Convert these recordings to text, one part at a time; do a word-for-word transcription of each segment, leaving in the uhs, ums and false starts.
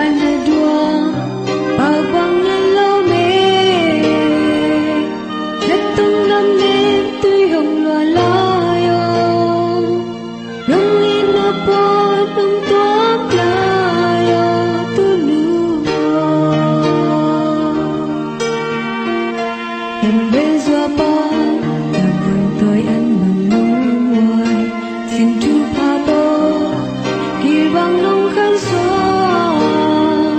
Na dua pa bang na lo me, na tung lam ne tui hong lua lai o. Nong in na pawt nong tuak lai o, tunu o. Em bel zua pa, na buan toi an bang nong muai. Sin thu pha to, ki bang nong khan suak.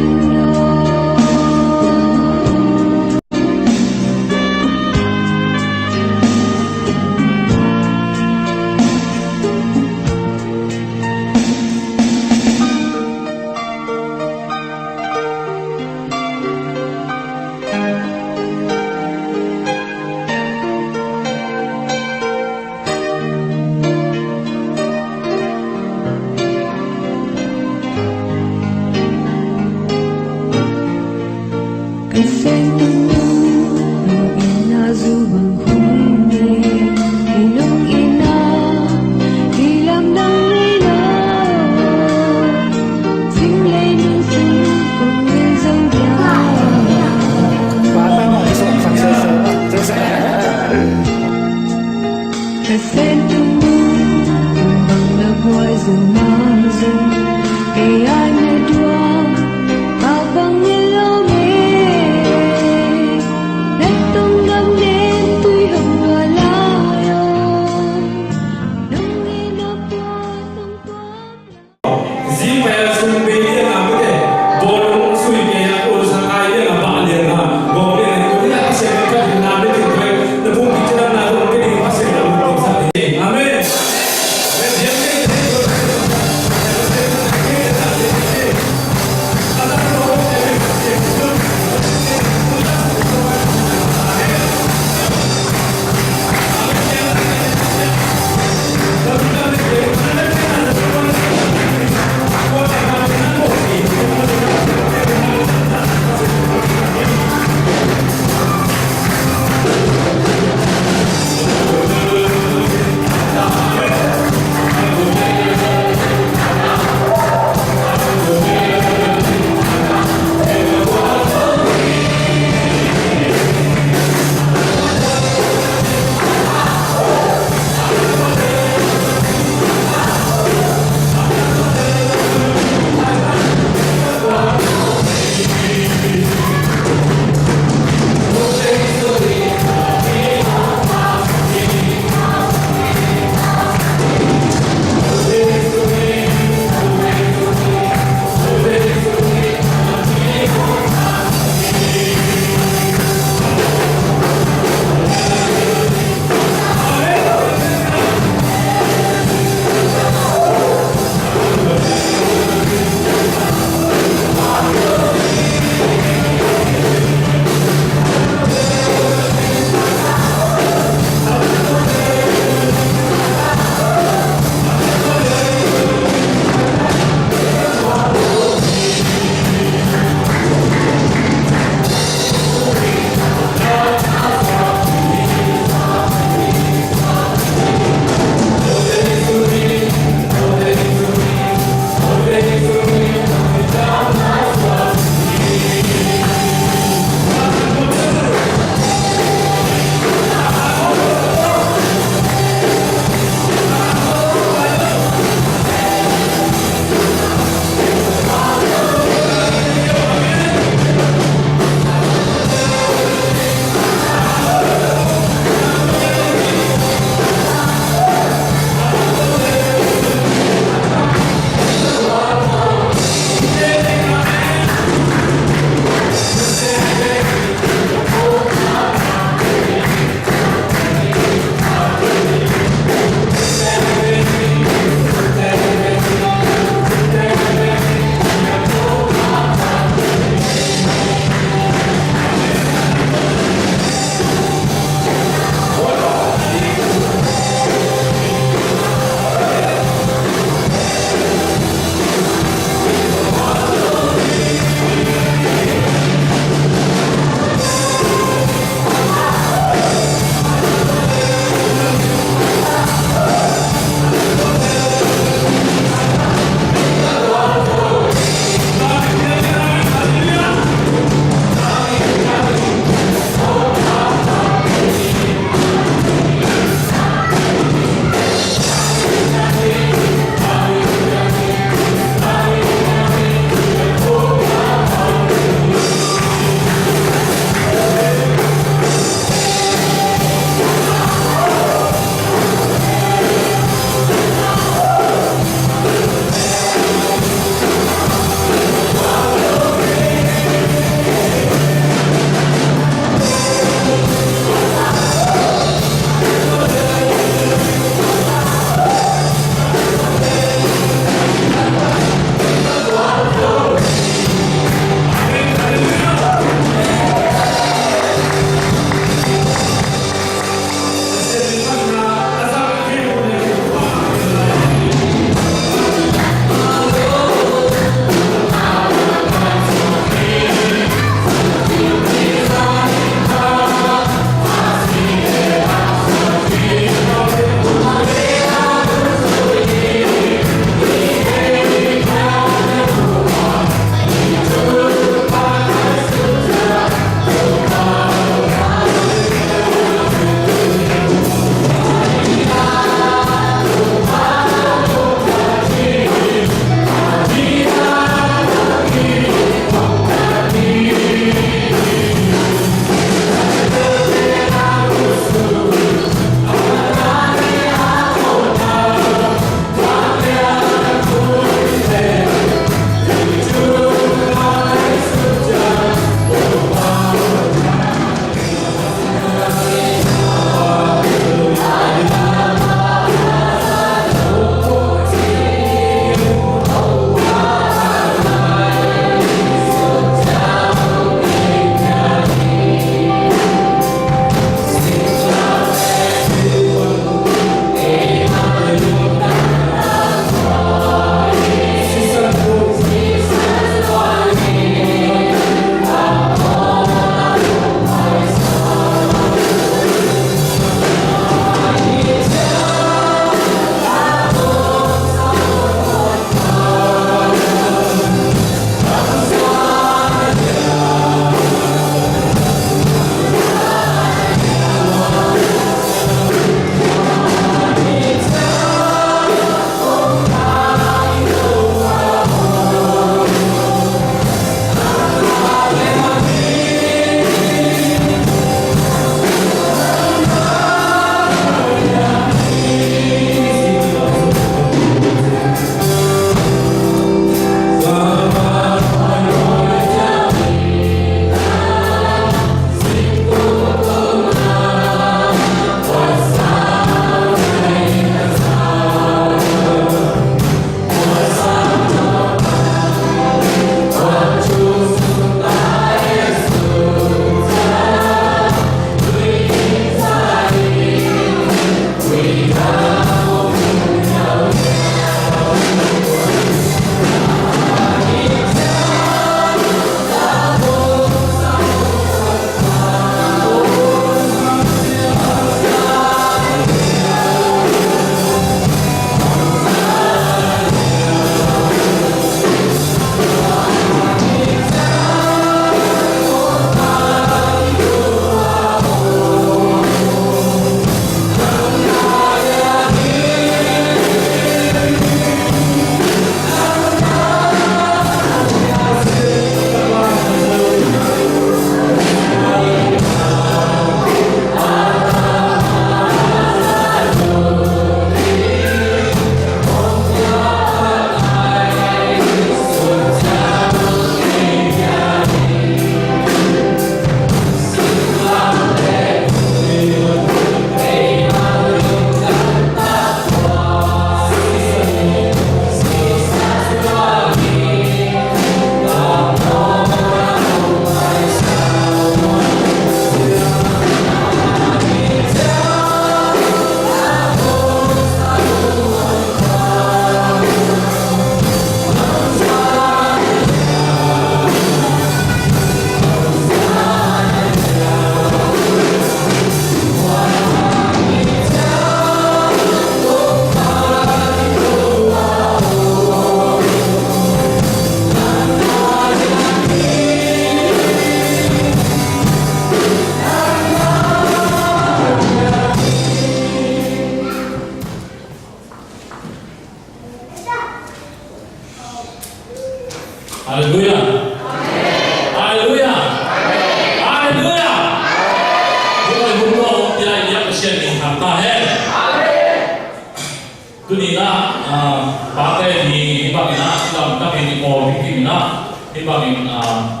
Tuni-in ah, ah, pate ni hih bangin ah, cidam takin i pawlpi kim in ah, hih bangin, ah,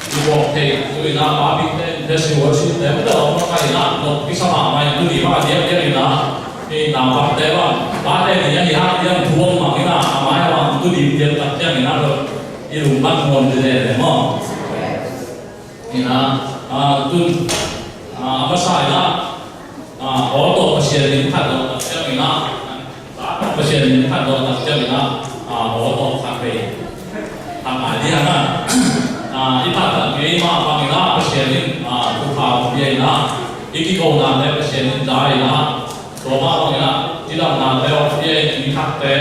i walk thei, tuni-in ah, pate, festival si te, te om mah in ah, nop kisa mahmah in tuni bang a diakdiak in ah, hih naupangte bang, pate ni a hih hang diak thu om mang in ah, a mai bang tuni diak tak ciangin ah, i lungdam nuam dede le maw. Ina, ah, tun, ah, a masa ina, ah, aw tawh Pasian in phatdawh tak ciang ina, Pasian in phatdawh tak ciang ina, ah, aw tawh khat vei. Khat ngai ding a, ah, i phat tak ngei mah bang ina, Pasian in, ah, thupha hong pia ina, i kikona le Pasian in za ina, tua mah bangin ah, cidamnate hong pia in, mi thakte,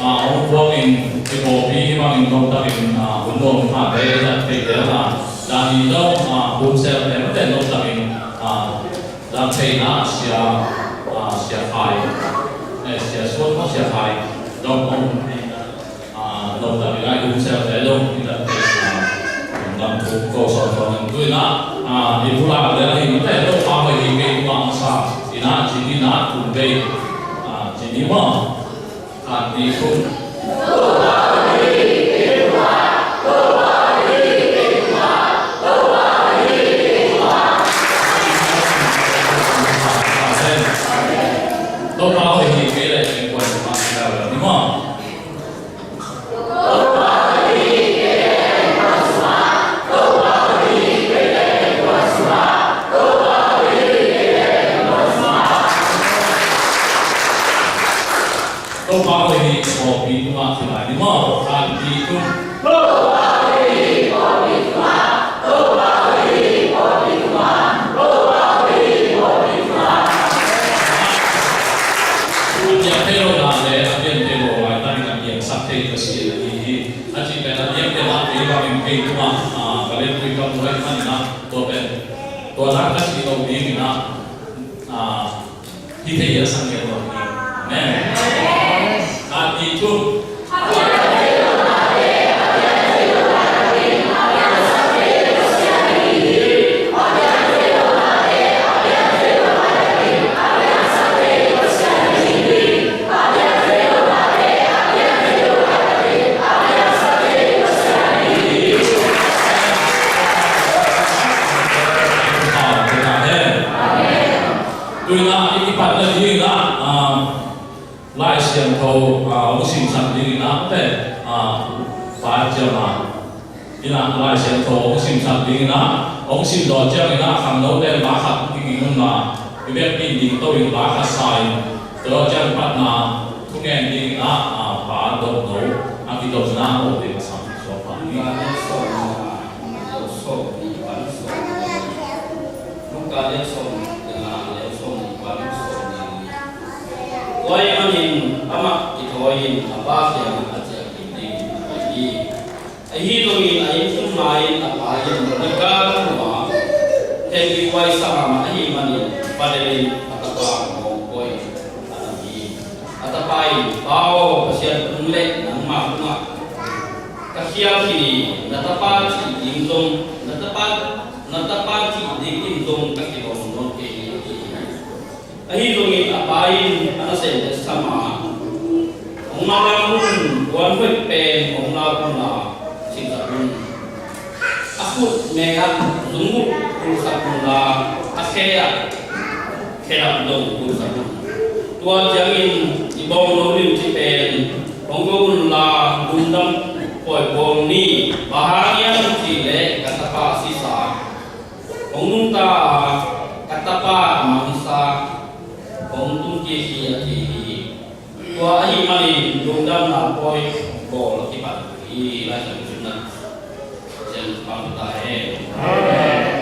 ah, hong puak in, i pawlpi hih bangin noptakin, ah, hun nuam thate, i zat theite, ah, dan in zong, ah, hun selte mate noptakin, ah, zat theihna, sia, ah, sia khai, eh, sia suan maw, sia khai, zong hong, ah, noptakin ah, hun selte zong, i zat theihna, ah, lam thu ko sawm sawm in tu in ah, ah, i pulak le, ah, i mate, Topa hoih hi kei tung ah, masa, in ah, cin in ah, tung bei, ah, cin in maw, khat nih thum. Topa hoih hi kei le, kei kuan ma, ni maw. Topa hoih hi, pawlpi tungah kilai ni maw, khat nih thum. Topa hoih hi, pawlpi tungah. Topa hoih hi, pawlpi tungah. Topa hoih hi, pawlpi tungah. A piang thei lo na le, a piang thei lo lai, ta in a piangsak thei ka si a hi hi. A ci pen a piang thei lo na, kei bangin kei tungah, ah, ka lem tui kam lo lai, ta in a, tua pen, tua na ka ci lo ding in a, ah, Hi thei a sang leh tua hi. Amen. Khat nih thum. Amen. Tu in ah i kipat nading in ah, ah, Lai Siangtho, ah, hong simsak ding in ah, te, ah, Pa Ciam ah, in ah Lai Siangtho hong simsak ding in ah, hong sim dawh ciang in ah, khangnote la khat kiging un la, i vekpi in ding to in la khat sa in, tua ciang patna, thungen ding in ah, ah, Pa Dom No, a kidom na, oh, ding a sam, so pa. Luka lian sawm, ah, lian sawm, ni pan sawm. Luka lian sawm, lian sawm, ni pan sawm. Tua ahih manin amah kithawi-in a pa kiangah a ciah kik ding a hi. Ahi zongin a inn khum lai-in a pa in ni kal hnuah thengkik huai sa mahmah ahih manin, pa delin a tapa hong koi a tam hi. A tapa in, "Pa aw, Pasian tung leh nangmah tungah ka khial khin hi, na tapa cih ding zong, na tapa, na tapa cih ding in zong ka kilawm nawn kei hi," a ci hi. Ahi zongin a pa in a nasem letsam a, "Hong lau hun, puan hoih pen hong lau unla, simsak un. A khut me ah zungbuk pulsak unla, a khe ah khedap dong pulsak un. Tua ciangin i bawngno limci pen hong go unla, lungdam pawi bawl ni. Bang hang hiam cih leh ka tapa a sisa, hong nungta a, ka tapa a mangsa hong tungkik hi," a ci hi. Tua ahih manin lungdamna pawi bawl a kipan hi. Lai Siangtho simna ciang pang ta hen. Amen.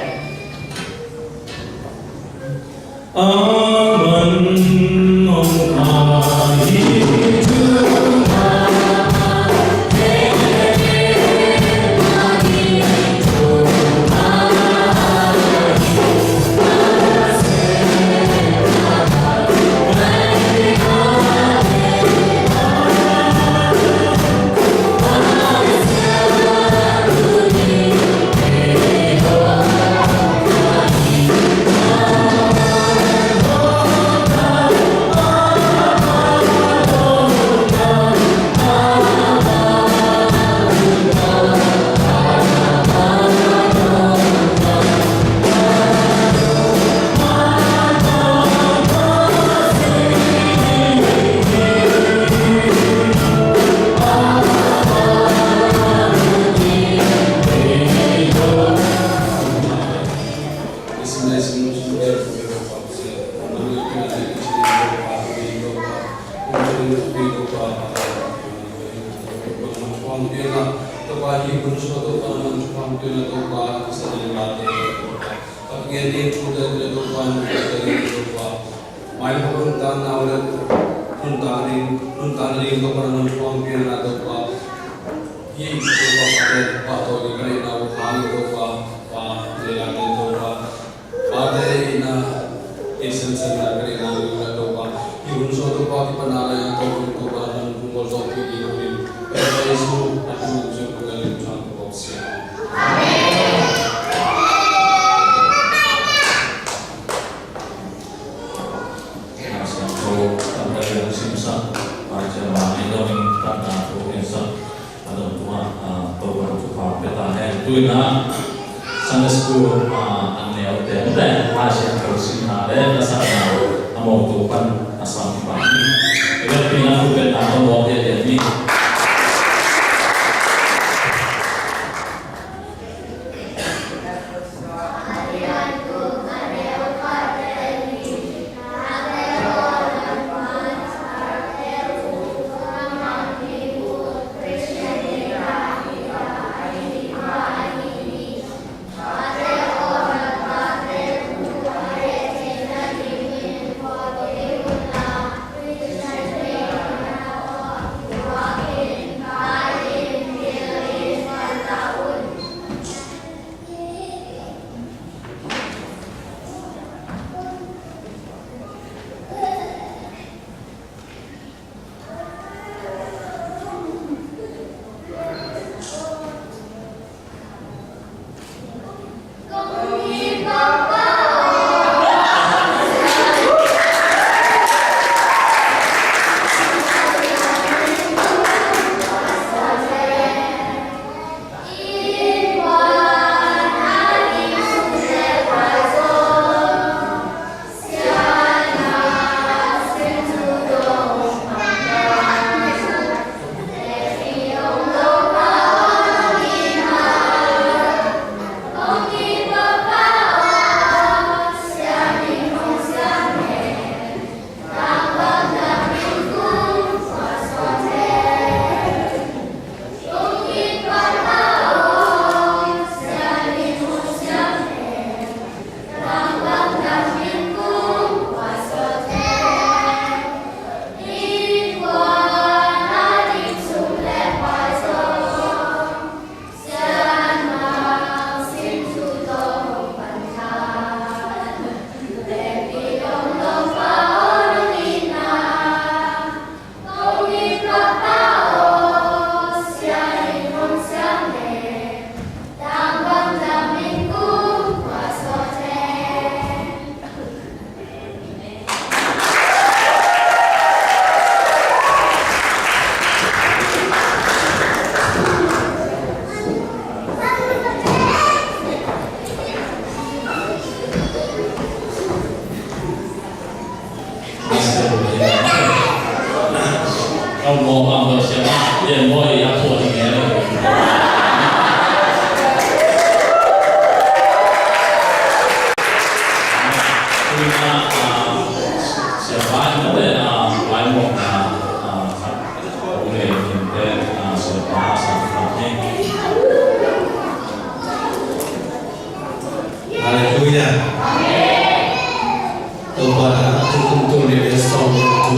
Mai lo nuntakna le nuntak ding, nuntak ding Topa na nuntakna Topa. Hi Topa Pate, Pa Topa, ka neihna uh hang Topa, Pa, leilak ding Topa. Pate ina, i sensen na ka neihna uh Topa. Hi hun so Topa, kipana la ina Topa, Topa, nan kung kol so ki di hun in. Pate Yesu, a tu so ko ka lim chang ko sia. Amen. Kena siang ko, tanda yang simsa, baca bani dong, tanda ko insa, adong tua, ah, program tu pa peta he, tu ina, Sunday school, ah, an neo te, te, ha siang ko sina le, na sa na, amo tu pan, asam pa. Ebe pina tu peta ko mo ye ye ni. Halleluia. Topa na tukum tu ni le song tu.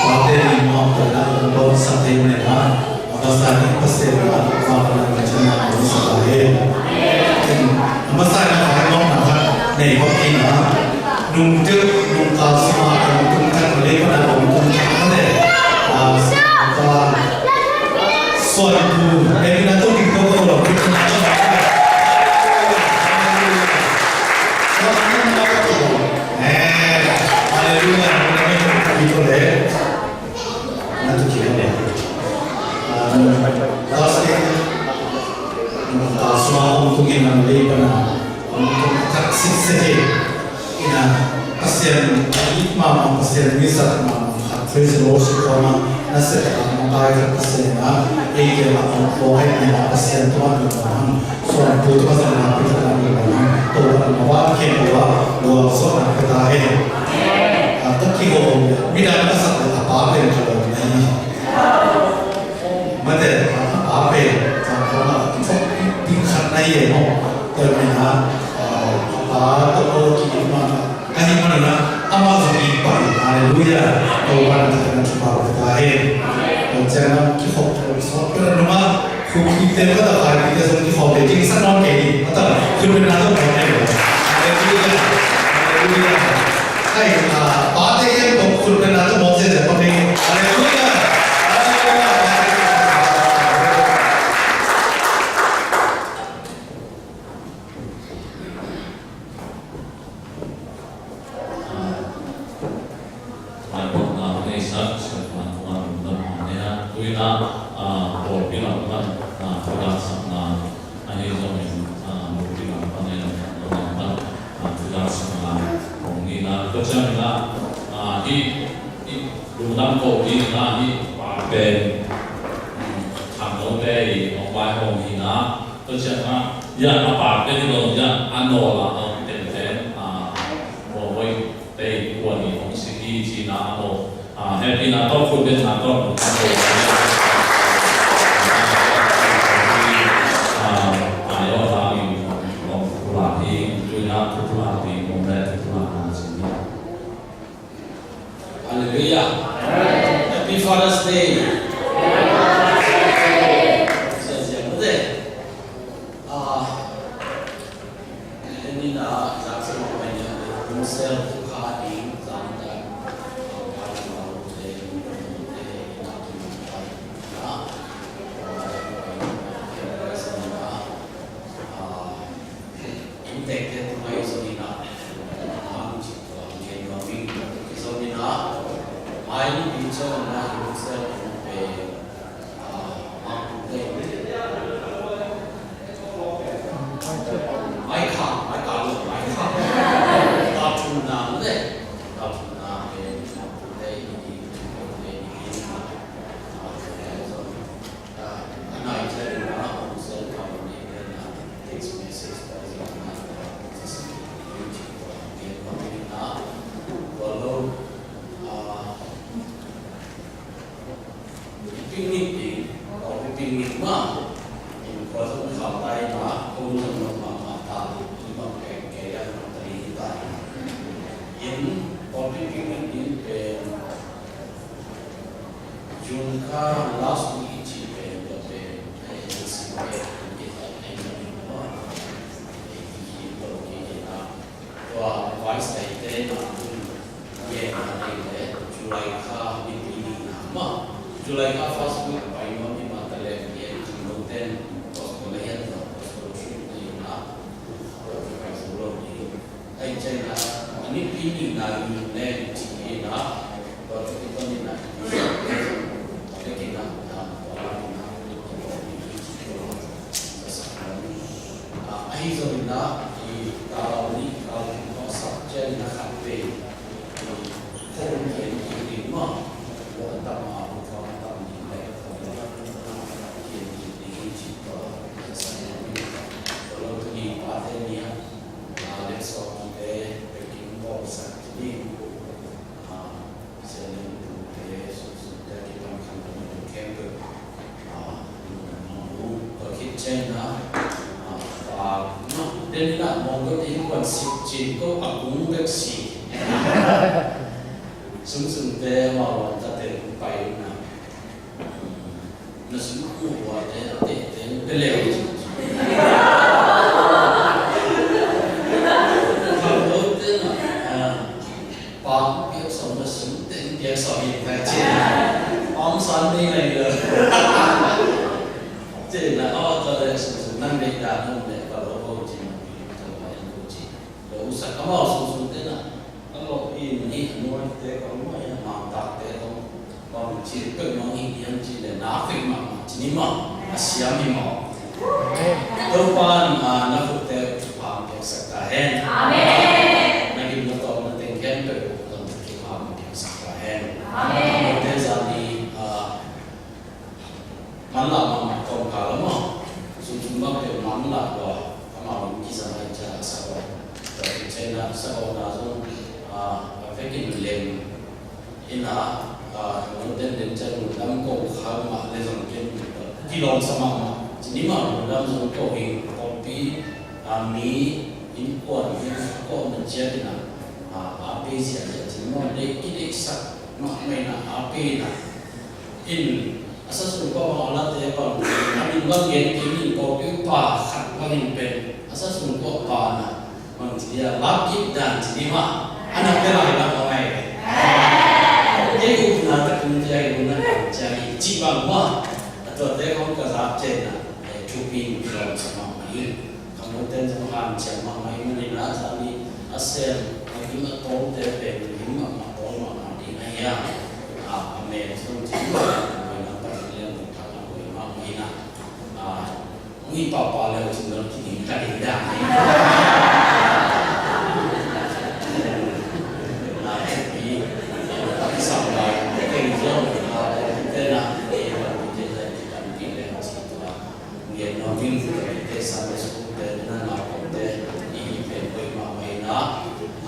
Pate ni mo ta na ko sa te ne na. Apa sa ni pa se na pa na ka chana ko sa ta he. Apa sa na ka mo na ka ne ko ki na. Nung tuk nung ka sa ma ka nung tuk ka le pa na nung tuk ka le. Ah, sa pa. Suan tu, eh, na tu ki to ko lo. Eh, haleluya, na tu ki to le. Na tu ki to le. Ah, last week, na ta sua ong tu ki na le pa na. Ong tu tak sik se. Ina, Pasian, i mama Pasian, mi sa mama, praise the Lord, si koma, na se ta mama kai ka Pasian na, e ke la ko ko ai na Pasian to ma na, so na pu to Pasian na pu to ma na, to na ma wa ke wa, wa so na ka ta e. A ta ki ho, mi da na sa ta pa pe ka lo na. Tel maw? Tel maw na, ah, a pa tawh a ki-it mah, ahih manin ah amah zong it pah in. Halleluiah. Topa na thangna thupha pia ta hen. Tua ciangin ah kikhop sawt peuh nungah, khukipte, ka ta khaipite zong kikhop ve, kingsak nawn kei ni. A ta khutbetna tawh mawk kei ni. Halleluiah. Halleluiah. Ai, ah, pate khempeuh khutbetna tawh mawk ziahziah mawk kei ni. Halleluiah. Halleluiah. Laipawtna hong neisak Siapa tungah lungdam hong nei a, tu-in ah, ah, pawlpi lam pan, ah, thudaksakna ahi zongin, ah, pawlpi lam pan ahi zongin, pawlpi lam pan, ah, thudaksakna hong nei a, tua ciangin ah, ah, hih, hih lungdam ko dingin ah hih pa pen, um, khangnote i hong vaihawm hi a, tua ciangin ah, ya, a pa pen hi lo, ya, a nawl a hong tenten, ah, Mualvoi te i kuan i hong si hi ci-in ah, a nawl, ah, hehpihna tawh, khutbetna tawh, ah, a nawl a hong, ah, a nawl a hong, hong pulak hi, tu-in ah, pulak hi, hong le, pulak na ci hi. Hallelujah. Happy Father's Day. Ziahziah mah te. Ah, tuni in ah, zak sa mah pai ni a, hong sel tu kha ding, zang ta. Ah, inntekte tungah i zong in ah, hong cih tua, hong gen nuam ing, i zong in ah, mai ni pi ciang in ah, hong sel hong pe, ah, hong pe. Mai kha, mai kha lo, mai kha. Ta thum na le, ta thum na pe, hong pe ni, hong pe ni, ah, i zong. Picnic ding, picnic mah, in kua zong khau tai mah, kong zong mah mah mah ta, i mah pek kei a mah ta i ta. In, picnic ding pen, June kha last week i cih pen, tua pen, eh, agency pen, eh, eh, eh, eh, eh, eh, eh, eh, eh, eh, eh, eh, tua, vai saite na, eh, eh, eh, July kha, ni pi ni na ma. July kha first week, pai nuam ni ma ta le, eh, khangno ten, gospel le hian, gospel trip ni na, tua pai zo lo ni. Ai, China, a nipi nihna ni le ni ci hi na, tua tawh kituak ni na, a vekin na, na, tua la ni na, tua ni ci tua, sa sa na ni. A, ahi zongin na, i, ka ni, ka ni, ka sa, China khat pe, i, ko ni, i, i, ma, tua tam a, tua tam ni le, tua ni, i, i, i, ci tua, sa sa na ni. Tua lo tu ni, pa te ni a, Ah, let's all be there, breaking balls, ah, today. Ah, Sianem tute, Sum Sum te, Kipan Khan te, Kem te. Ah, tua khit ciang na, ah, ah, den na mong ko te kuan sik cin ko a kung bek si. Sum Sum te, ma wan ta te pai na. Na sum ku hua te, te, te, pe leu. Khangno te na, ah, pa piak sawm na sum te piak sawm in ka ci. Palm Sunday na i lo. Ci na, oh, ta le sum sum nang dei da nang le pa lo ko ci na pi ta ma in ko ci. Lo sa ka ma sum sum te na. A lawh in hih a nuaite kong, a mangtakte kong, bang ci peuhmah hih hiam cih leh na fek mahmah ci ni maw, a siam hi maw? Topa in, ah, na khutte thupha hong piaksak ta hen. Amen. Na gim na tawm na teng khempeuh tawh thupha hong piaksak ta hen. Amen. Te zan ni, ah, manlah mahmah tawm kal a maw, sumsum bang pen manlah lua, amau in kizang lai ciang a sa aw. Tua khit ciangin a sa awna zong, ah, a vekin lem in a, ah, lungdam den ciang lungdam ko kha mah le zong ken kilawm sa mahmah. Ci ni mah lungdam zong ko hi, ko Pi, a, mi innkuan in a kawm na ciat in a, a, a pe ziahziah cin maw, deih i deihsak mahmah in a, a pe in a. In a sa sung kua bang a late bang a min bang gen kei min pawlpi upa khat bangin pen a sa sung kua pa na bang ci dia lap kik dan ci ni mah. A nak te lai lap a ngai ve. Kei upna takin cia i upna takin cia i ci bang mah. A tuate kong ka zak cian na, eh, thupi in kilawm sa mahmah in. Ka muten zong hanciam mahmah ahih manin a zani a sem a gim a tawngte pen gim mahmah tawl mahmah ding ahi a. A, a men zong ci mahmah in a Pathian lian pen thang a hoih mahmah in a. A, hong hi pahpah le uh cin dong kiding ka ding dang hi. A, thupi a kisam lai te kei zong a, te na, te na, te na, te na, te na, te na, Ngen nuam ing, te Sunday school te, na naupangte, i pen hoih mahmah in a,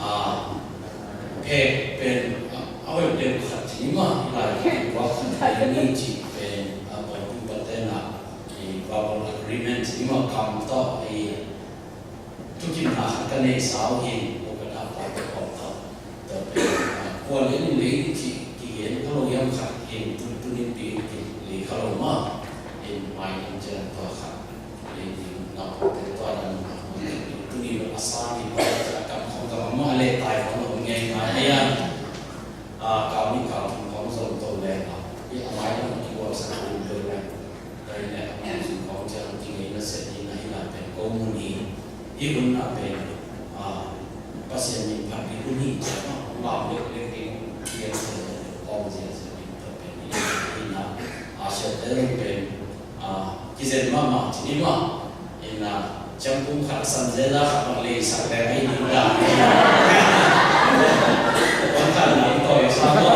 a, phek pen, a, a hoih pen khat ci ni mah, i lai pen kua khat ci ni ci pen, a, pawlpi pate na, i verbal agreement ci ni mah, kam tawh, i, Thukimna khat ka neihsa uh hi, ko ka dahpa te pawl tawh. Tua pen, ah, kua le nih lei ding cih kigen kha lo hiam khat hi, tun, tun in pi in pi lei kha lo mah. In mai in cian tua khat lei ding na pawlte tua dan mah. Tun in lo a sang in tua cian kam khong kam mah le tai khong lo ngei ngai a hiam. Ah, kau nih kau thum khong zong to le mah. I a mai in ki buat sa kun to le. Tua hi leh a hun sung khawng ciang kingeina seh ding a hi lai pen ko mun hi. Hih hun ah pen, a, Pasian min phat ding hun hi ciang a, lam lek lek ding, kiang seh leh kawm zia seh ding tua pen hi. Hi na, a, siate zong pen, a, kizen mahmah ci ni mah. Hi na, ciang kum khat a san zel a khat bang lei sak leng a hi ding dan hi. Wan khat na i tawi sa mah.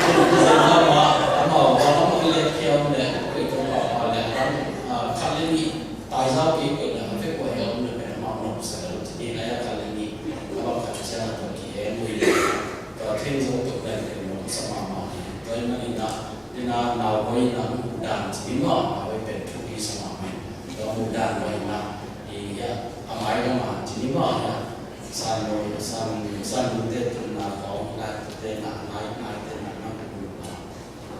Kizen mahmah, amau, amau lek kiam leh, koi kong papa leh, a, khat le nih, taizau kei koi leh, a vek kua hiam leh, amau nop sa leh, ci ding a ya khat le nih, a bang khat ciang a tua ki em ui leh, tua theng zo tuk leh, tua sa mahmah hi. Tua hi manin a, Ina nau hoih ina muhdan ci ni maw, nau hoih pen thupi sa mahmah. Tua muhdan hoih ina, i, a mailam a ci ni maw, ina san hoih, san, san hoih te tunna khawng, ina te na, nai, nai te na, na, na,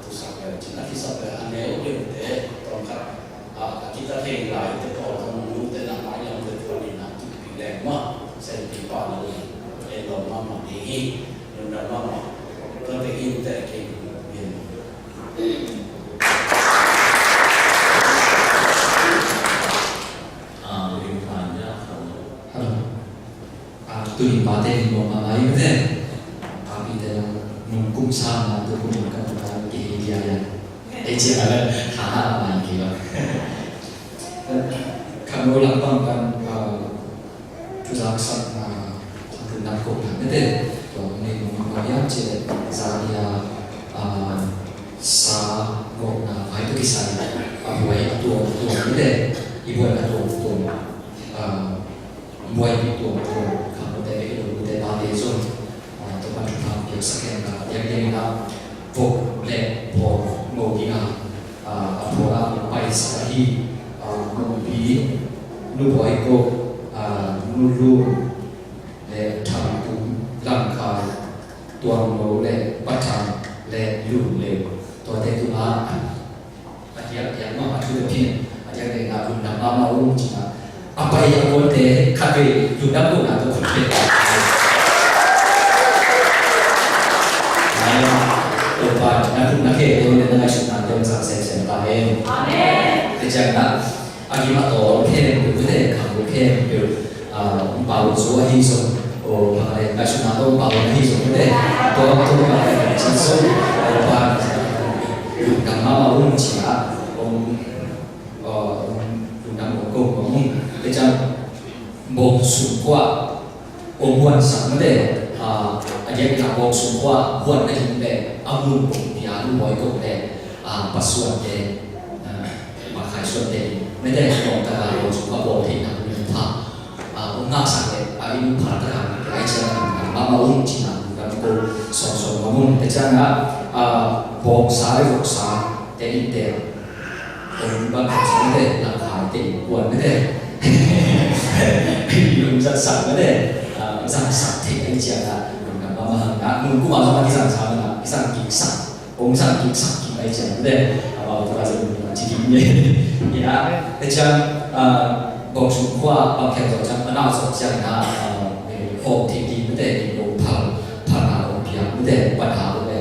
tu sak le, ci na ki sak le, a neu deuh te, tawm khat, a, a kita thei lai te pawl tawm nu te na mailam te tua ni na, thupi leng maw, sen pi pa lo ni, en lo mahmah ding hi, lungdam mahmah, tua te in te kei, in. Hello. Ah, tuni pate ni mo ma mai mate. Papi te la nung kum sa na tu kum ka tu ka ki hi dia ya. E cia la ha ha mai ki la. Kan lo la pang kan, ah, Thuzaksak na, thunam kohna mete. Tua nei nung a hiam cih leh zan hi a, a, sa kohna vai tawh kisai a buai a tuamtuam mete. I buai a tuamtuam, a, buai i tuamtuam kha mete i lo mete tate zong. A, tua pan thupha piaksak hen la, diakdiak in a vok le phaw ngo ding a, a, a phaw la paisak ahi, a, Mungpi, Nu Bawi Kok, a, Nu Lun, le Thang Tum, Lam Khai, Tuang Lo le Pa Thang le Lun Leu. Tuate tungah a diakdiak mah a thu le phin a diakdiak na lungdam mahmah ung ci-in a, a pai a kuante khatvei lungdam kohna tawh khut beng. Nai mah, Topa na thuk na khe tawh le na ngaihsutna tawh hong zang semsem ta hen. Amen. Tua ciangin a, a gim a tawl khempeuh, mite khangno khempeuh, ah, hong pau zo ahi zong, aw, bang a le ngaihsutna tawh hong pau ahi zong, mite, tua, tua bang a le ngaihsutna zong, aw, bang a le lungdam mahmah ung ci-in a, hong, aw, hong lungdam hong ko hong ung. Tua ciang bawng sung khua, Kong huansak mate, a, a diakin a bawng sung khua huan na hing leh a mun kong pia Nu Bawi Kok leh, a, Pa Suante, a, Pa Khai Suante in mate kong taka bawng sung khua bawl theihna hun pha, a, kong ngahsak leh a i nu pha taka mate ai ciang a mahmah ung ci-in a hun kan ko sawngsawng mahmah ung. Tua ciangin a, a, bawngsa le voksa te in te Ong bang khat ciang mete, langkhai te kuan mete. Ong zatsak mete. Zatsak thei ai ciang a, ong dam mahmah hang a, nung kum a zong a kizang sa mete, kizang kiksak. Ong zang kiksak kik ai ciang mete. Amau tua zong ci kik mete. Ina, te ciang, bawk sung khua, bang khen zong ciang, a nau zong ciang ina, hawm thei ding mete, ong phal, phalna ong piak mete, phat hang mete.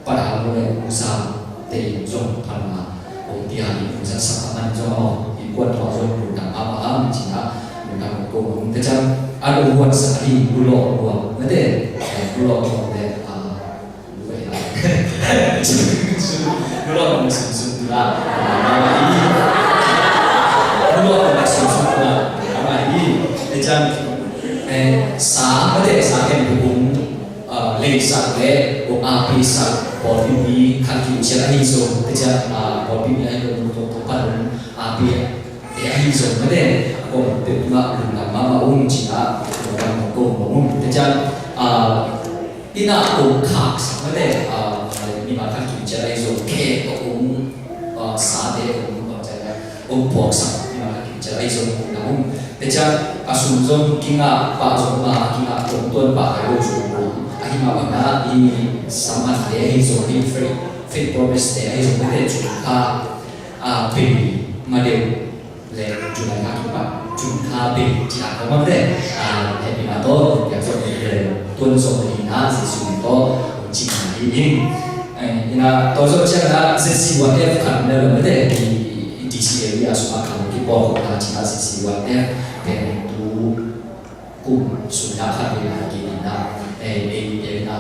Phat hang lo le, ong sam te in zong phalna ong pia in, ong zatsak a man zong a maw, innkuan tawh zong lungdam mahmah ing ci-in ah, lungdam ong ko ung. Te ciang an ong huatsak ahi, lulawh luang mete, lulawh luang le, lulawh luang le sumsum tu la, lulawh luang le sumsum tu la, te ciang sa mete, sa khempeuh ong leisak le ong apisak pawlpi mi khat kiu ciat ahi zong, te ciang pawlpi mi ahi lo, Topa Topa Topa ong api ahi zong mete, a kong peuh tungah lungdam mahmah ung ci-in ah lungdam kong ko ung. Te ciang inn ah ong khaksak mete, mimal khat kiu ciat ahi zong, khek tawh ong, sate ong, ong puaksak mimal khat kiu ciat ahi zong lungdam ung. Te ciang a sum zong kingah pah zong ma, kingah tawmtuan pah kha lo zong ung. Ahi mah bangin ah i saman te ahi zong, i faith, faith promise te ahi zong mete, cung kha bei ma deuh le July kha kipat cung kha bei ci-a kong mah mete, hehpihna tawh piak zong le tuan zong hi-in ah Jesuh min tawh ong ci hi ing. Ina tua zawh ciangin ah Z C Y F khat om le lo mete, i D C A sungah khat ong kipawl khawm na ci-in ah Z C Y F pen tu kum sung ah khat vei na kik in ah, ei, ei, ei na,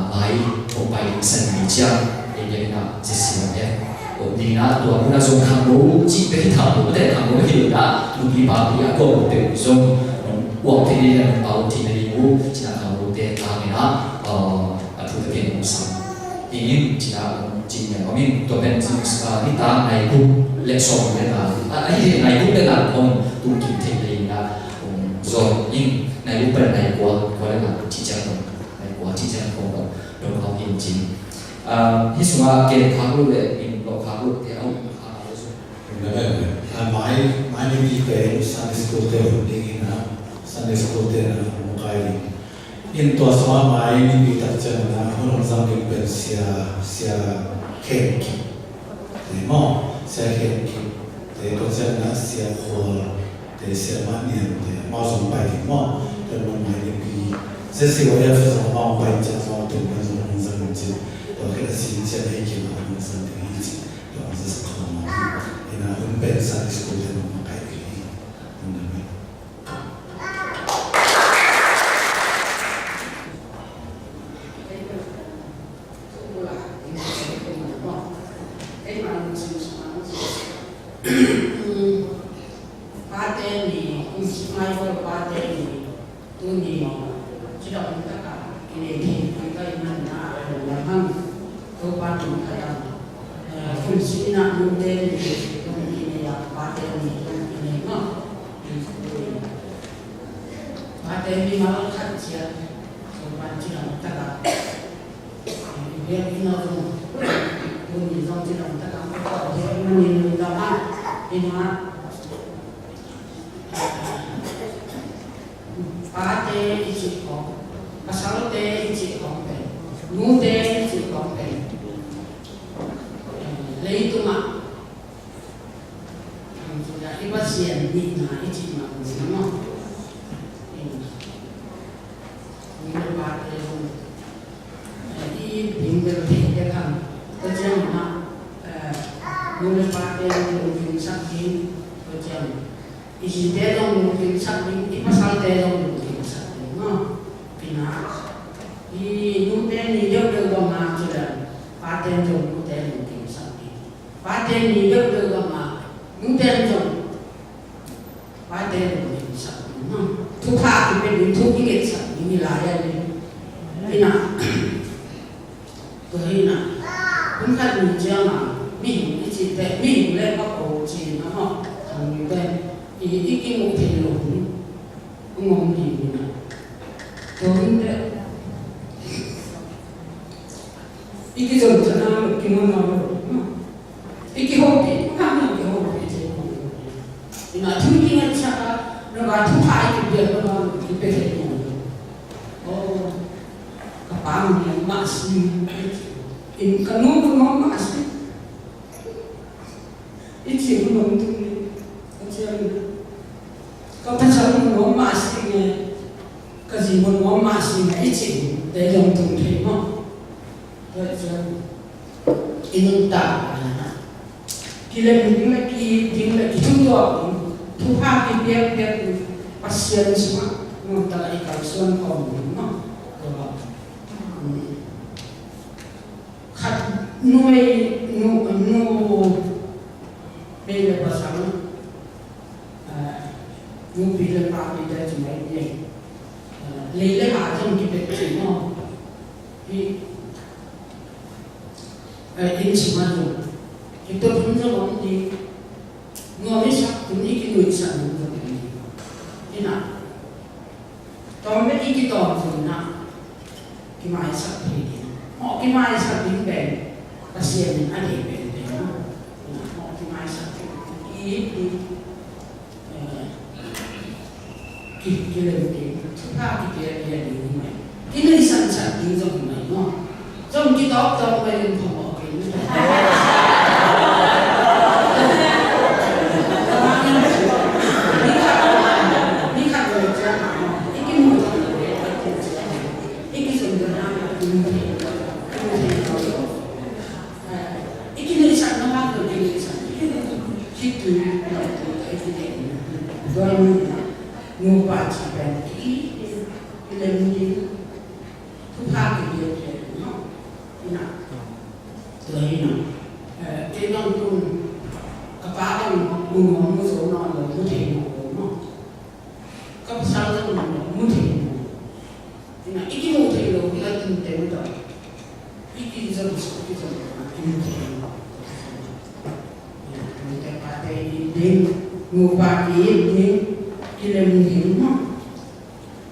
mai hong pai ding san ni ciang, ei, ei na, Z C Y F om ding na, tua mun ah zong khangno cih bek hi tham lo, mete khangno hi lo na, nupi papi a kuamah peuh zong, uang thei ding na, pau thei ding uh, ci-in ah khangnote tang in ah, a thu te pen ong sam hi ing ci-in ah ong ci ngiat om ing. Tua pen nitak nai guk le sawm le nga, a, ahi nai guk le nga ong tung kik thei le ing a, ong zawn ing. Nai guk pen nai kua, kua le nga cih ciang dong, nai kua cih ciang dong, dong hong ing cin. Hih sungah gen khak loh le min lawh khak loh te a om kha a lo zong. Mai, mai nipi pen Sunday school te hun ding in a, Sunday school te na ong kai ding. In tua sungah mai nipi tak ciangin ah hun hong zang ding pen Sia, Sia Khen Kip te maw, Sia Khen Kip te, tua ciangin ah Sia Khual te, Sia Mah Niam te, amau zong pai ding maw. Tua maw mai nipi Z C Y F zong amau pai ciang amau tung pen zong hong zang ding ci. Tua khit a sin ciang ei kim a hong zang ding hi ci. Tua hong zang sak khawm maw. Ina hun pen Sunday school te maw kai ding hi. Hun ding hi. Pate ni, mai ko pate ni, tuni cidam taka kine thei ka i man na, a lungdam hang. Topa tungah ka dam. Kum sihna nute ni, kum kine ya pate ni, kum kine ma. Pate ni ma khat cia. Topa cidam taka. Biakinn ah zong, tuni zong cidam taka, biakinn ah zong, ina, pate i cih khawng, pasalte i cih khawng pen, nute i cih khawng pen, leitungah i Pasian nihna i cih mah bangin maw. Nu le pate zong, i it ding bel thei dek hang. Tua ciangin ah, nu le pate zong lungkimsak ding, tua ciang i zite zong lungkimsak ding, i pasalte zong lungkimsak ding maw. Ina, i nute ni deuhdeuh bang a ci leng, pate zong nute lungkimsak ding. Pate ni deuhdeuh bang a, nute zong pate lungkimsak ding, thupha kipia ding, thu kiketsak ding hi lai a ding. Ina, tua hi ina, hun khat ni ciang a, mihing i cih teh, mihing le pa ko ci-in a maw, khang ni teh, i, i kimuh thei lo hun hong om ding ina. Tua hun teh, i kizom thana lo, kimuh na lo, i kihopih thana Mah si, in ka nu ka nuam mah si. I ci hun om tung ni, ka ciang na. Ka pasal hun om mah si nge, ka zi hun om mah si nge, i ci hun te zong tung thei maw. Tua i ciang i nuntak na. Kilem ding le ki ding le ki thutuak ding, thupha kipiakpiak ding, Pasian sungah nuntak i kalsuan khawm ding maw. Tua. Khat numei, nu, numei le pasal, ah, nupi le papi te ci mai ni. Ah, lei le ha zong kipet ci maw. Hi, ah, inn sungah zong kipet hun zong om ni. Nuam i sak hun i kinuihsan hun zong om ni. Hi na. Tawm bek i kitawm zong na, kimaisak thei ding. Mawh kimaisak ding pen Pasian in a deih pen pen na. Mawh kimaisak ding, i, i, eh, ki, kilem ding, thupha kipiapia ding hi mai. Kinuihsansak ding zong hi mai maw. Zong kitawptawp mai in phamawh kei. Ni khat, ni khat lo ciang, i kimu, i kizom dan a, i kimu, i kimu, i kinuihsan na, i kinuihsan. Khitui, i kimu, i kimu. Nupa ci pen ki, kilem ding. Thupha kipiapia ding maw. Hi na. Tua hi na. Eh, kei bang tun ka pa bang mu nuam mu zo nawn lo, mu thei nawn lo maw. Ka pasal bang mu nuam mu thei nawn lo. Hi na, i kimu thei lo hi a tun teng tawh. I kizom suk, kizom suk, kimu thei lo. Hi na, nu te pa te it ding, nupa ki it ding, kilem ding maw.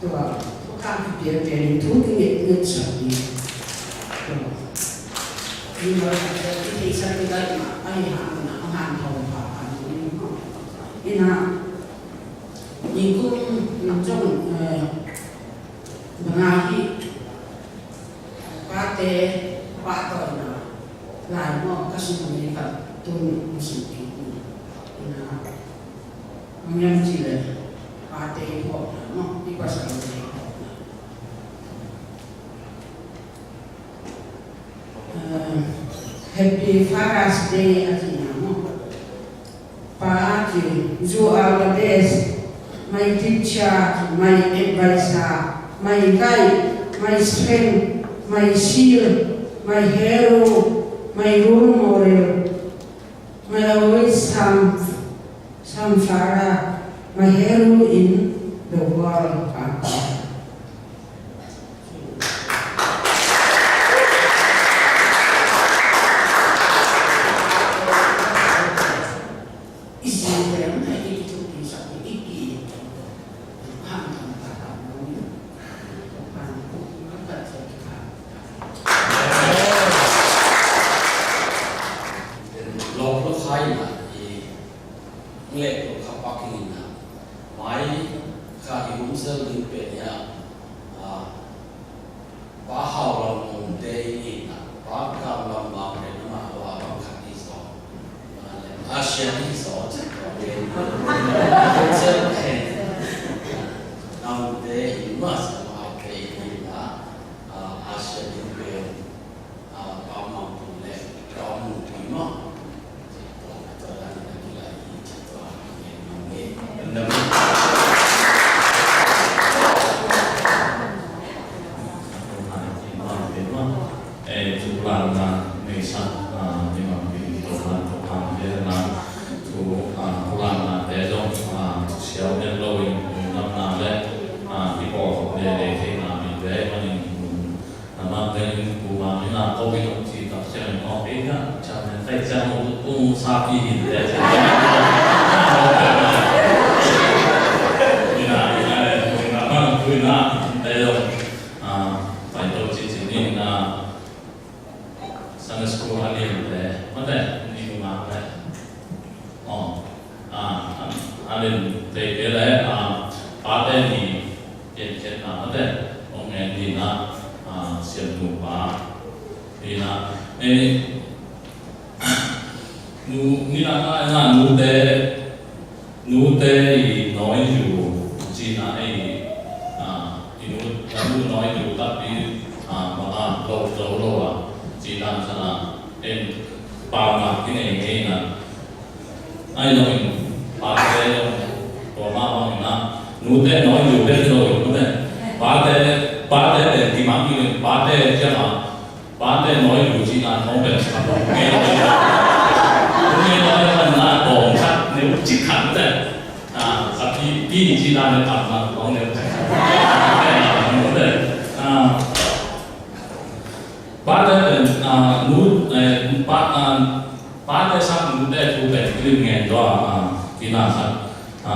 Tua, tua ka kipiapia ding thu kingetngetsak ding. Tua. Ni lo, i theihsak ding ka hih mah, a hih hang na, a hanthawn pha pha ding. Hi na, nikum zong, eh, bang a hih, pate pahtawina lai maw, ka sung ni ka tun sung ki. Hi na, Hong hiam cih leh pate i phawkna maw, i pasalte i phawkna. Ah, Happy Father's Day a cihna maw. Pa ci, you are the best. My teacher, my advisor, my guide, my strength, my shield, my hero, my role model. My always some, some father, my hero in the world, Papa. Lawp lo khai na i nglek lo kha pak in na mai kha i hun sel ding pen ya, a, Pa Hau Lam Mung te in na Pa Kam Lam Bang pen na ma wa bang khat i zaw. Asia i zaw cik ko pen. Hun sel pen. Nam te in ma sa ma te in na. Asia in pen. Amah pen kuamah in a ko in a ci tak ciang in a, ei, a ciang in, ei, ciang in, kong sapi in te. In a, in a, in a, in a, in a, in a, in a, Sunday school a lian te, mate, ni kuamah te. Aw, a, a, a lian te te le, a, pate ni, piankhiatna mate, hong ngen ding a, a, Siam nupa. Ina, eh, nu, ni na na na nute, nute i noi yu, ci na ei, ah, i nu, i nu noi yu tapi, ah, maka lo lo lo a, ci na sana, en, pa ma kine ei na. Ai lo in, pate lo, tua ma bang in a, nute noi yu bek lo in, nute. Pate, pate pen kimang yu in, pate kiang a, pate noi yu ci na, noi pen, nge lo in. Nge lo in na, kong khat, neu cik khat nute. A, a pi, pi ci na, ne khat na, kong neu cik khat. Nute. A, pate pen, a, nu, eh, pa, a, pate sak nute thu pen kilim ngen tua, a, kina sak, a,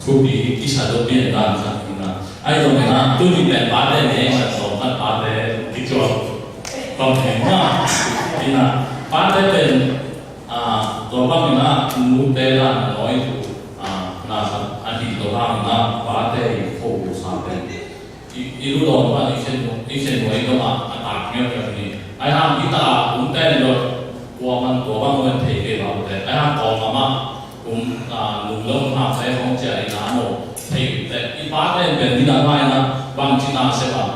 thupi kisa dot pi dan sak kina. Ai dong na, tu ni pen pate ne, ma dong na pate kichuak. Bang ne ma, kina, pate pen, a, tua bang na, nute dan noi thu, a, na sak, a hi tua bang na, pate ko sa pen. I, i lu dong pan i khen, i khen nuai dong a, a tak ngiau ngiau ni. Ai hang i ta a, um ten lo, tua man tua bang wen thei ke bang te. Ai hang kong ama, um, a, lung lo hang sai hong cia i na mo, thei te. I pa ten pen ni na mai na, bang ci na se bang.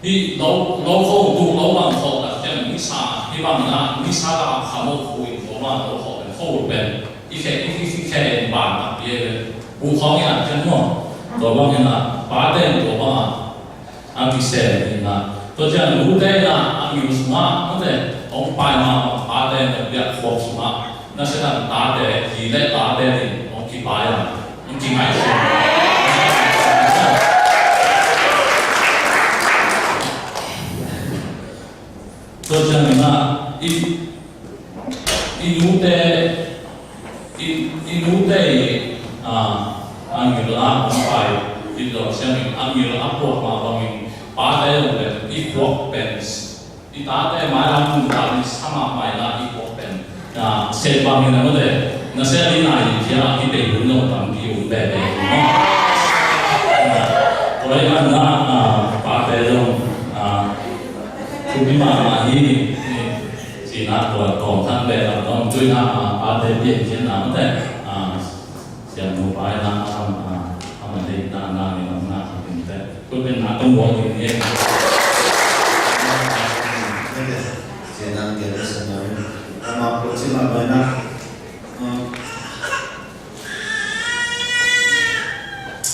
Hi lo, lo ko tu lo bang ko ta ken ni sa, hi bang na, ni sa ta a kha mo ko i ko ma lo ko pen, ko pen. I khe, i, i, i khe en ban takpi e. Bu khong in a ken maw. Tua bang in a, pate in tua bang a, a kisem in a. Tua ciang nute in a, a ngil sung a, nute, hong pai ma, pate in a biak khuak sung a. Na se dan tate, hi le tate in, hong kipai a, hong kingai sung. Tua ciang in a, i, i nute, i, i nute i, a, a ngil a hong pai, i lo siang in a ngil a puak ma bangin, pate lo pen, i puak pen, i tate mai lam tung ta i sa ma mai na i puak pen. A, se bangin a mute, na se ni na i tia, i pe hun lo tam ki um pe pe, no? A, tua i man na, a, pate lo, a, Thupi mahmah hi, hi. Ci na tua tawm khan beh lam tawm tui na, a, pate pian cian na mate, a, siam nu pai na, a, a, a, ma dei na, na, ni na, na, a, pin te. Kut pin na, tong buang ni, ni. Ci na, ni na, sa na, a, ma, kut ci ma, bai na.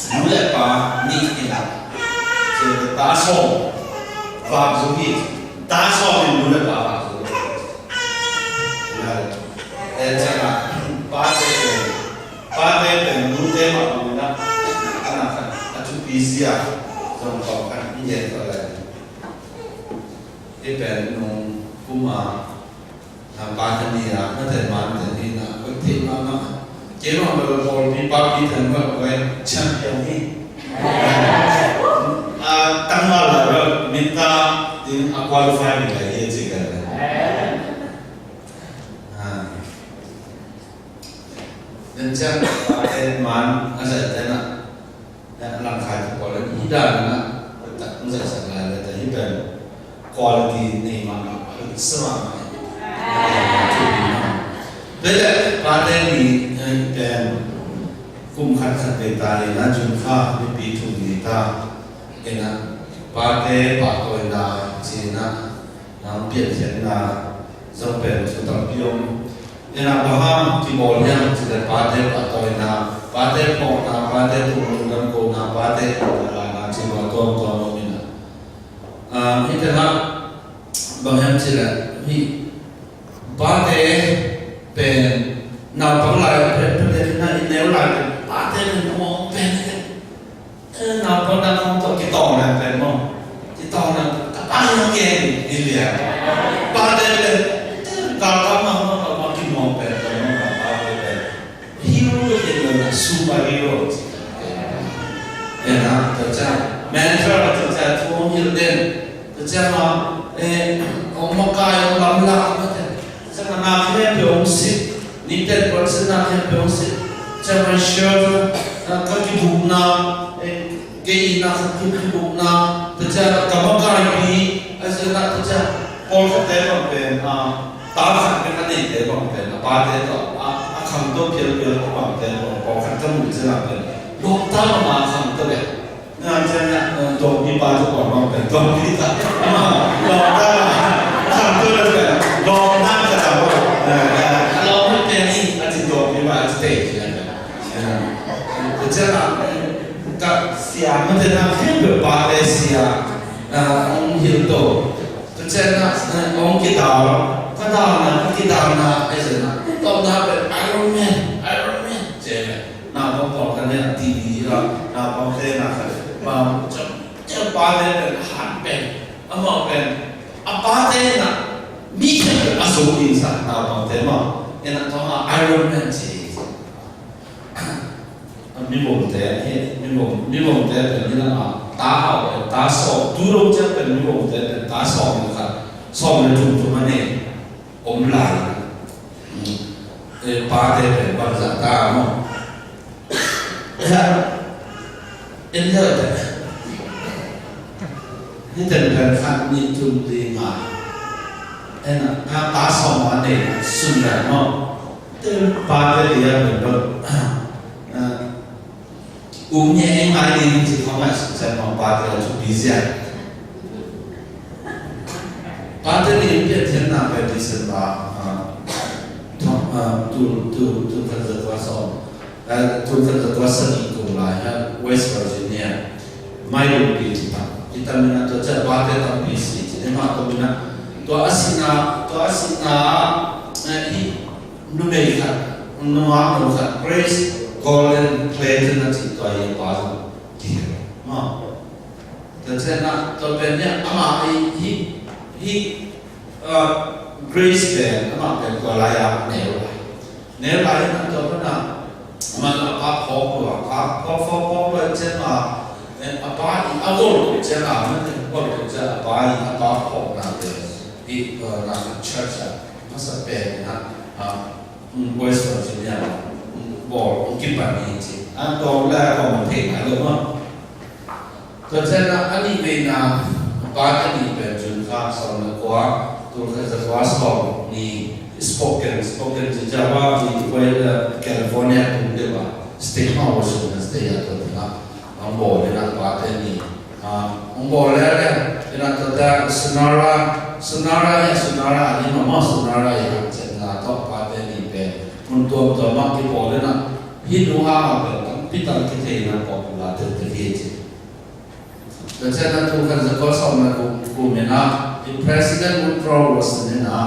Nu le pa nih in a, ta sawm vak zo hi. Ta sawm in nu le pa vak zo hi. E, ciang a, pate pen, pate pen nute mah bang in a, a na khan a thupi zia zong kawm khan i gen ko lai. I pen nung kum a, a, pa khan ni a, na ten man ten ni na, koi thei mahmah. Kei mah bel pawlpi papi ten bel koi champion hi. A, tangval la bel minta ding a qualify mi lai hi ci ka. A. Nen ciang, a, ten man, a zai ten a. Langkhai te pawl in hi dan in a, hoih tak hong zaisak lai leh te hi pen quality nei mahmah, hoih sa mahmah. Tua leh pate ni, eh, pen kum khat khat vei ta in a, June kha nipi thum ni ta in a, pate pahtawina ci in a, nang piankhiatna zong pen thu tampi om. Ina bang hang kibawl hiam cih leh pate pahtawina, pate phawkna, pate tung lungdam kohna, pate inna lana cih bang tuamtuam om ina. Ah, hih tengah bang hiam cih leh hih pate pen naupang lai pen, pen, pen, pen, i neu lai pen pate pen hong pen pen. Eh, naupang dang khawng tawh kitawng leng pen maw? Kitawng leng pen, ka pa hi hong gen hi lian. Pate pen, eh, galkap mah maw, naupang kimuang pen, pen maw, pate pen. Hero hi lian, superhero. Eh, na, tua ciang, mentor, tua ciang, thu hong hilh den. Tua ciang, eh, hong makai, hong lamlak, tua ciang, na khia pe hong sit, ni pen pen sit na khia pe hong sit. Tua ciang, my shirt, na ka kibukna, eh, Kei na khat kibukna, tua ciang ka makai pate tawh a, a khangto pialpial a pawlkhatte tawh pawlkhat ka muh ciangin pen lawpta mahmah a khangto ve. Nang ciangin a, eh, tuangpipa tawh pawlkhat pen tuangpipa lawpta mahmah a khangto ve. Lawpna ka ta bo. Eh, eh, a lawpna pen hi a ci, tuangpipa a ci te hi a. Eh, eh, ciangin ka sia mate na khempeuh pate sia, eh, hong hilh to. Tua ciangin a, eh, hong kidal, ka dalna, ka kidalna, a hi ciangin a, tawpna pen Iron Man, Iron Man, ci ve. Naupang pawlkhat nih a T V ah, naupangte na khat, ma, ciang, ciang pate pen, a han pen, amau pen, a pate na, mi khempeuh a zong ding sa, naupangte mah, ina tawh a Iron Man ci. Mivomte hi, mivom, mivomte pen ni lama ta hau pen ta sawm, tu lo ciang pen mivomte pen ta sawm le khat, sawm le thum thum a nei om lai. Eh, pate pen bangzah ta maw? Eh, en le te. Hih ten pen khat, nih, thum, li, nga. En a, ta sawm a nei sun le maw? Te pate li a pen lo. Ah, um, nge, e, ngai ding ci khong a suk ciang mah pate a thupi zia. Pate ni pian thian na pe December, ah, thong, ah, tu, tu, tu khat za kua sawm, ah, tu khat za kua sagih kum lai ha West Virginia. Mai lungpi ci ta. Kita mina to ca pate tampi si ci. Ema to mina. To asina, to asina, eh, hi. Numei khat, nungak nu khat, Grace Golden Clayton a cih tua hi a pa zong kihel. Maw. Tua ciangin ah, tua pen nih, amah hi, hi, hi, uh, Grace pen, amah pen tua lai-a neu lai. Neu lai in ah tua pan ah, amah a pa phawk lua, a pa phawk, phawk, phawk lua ciangin ah, eh, a pa i a gol tua ciangin ah, man tua gol tua ciangin a pa i a pa phawkna pen, i, uh, na church ah, masa pen in ah, ah, West Virginia bawl hong kipan hi ci. A tawm le a tawm man thei nai lo maw. Tua ciangin a nih veina, a pate nih pen June kha sawm le kua, tul khat za kua sawm nih, Spokane, Spokane ci ciang a, i, i, California tung deuh a, state maw, Washington State a tua ding a. Hong bawl in a pate nih, ah, hong bawl lele in a tuate Sonora, Sonora hi a, Sonora a nih mah maw, Sonora hi a, ciangin a tawh pate nih pen mun tuamtuam ah kibawl in a, hih nu hang a pen tampi tak kithei in a popular tek tek hi ci. Tua ciangin a tul khat za kua sawm le guk kum in a, i President Woodrow Wilson in a,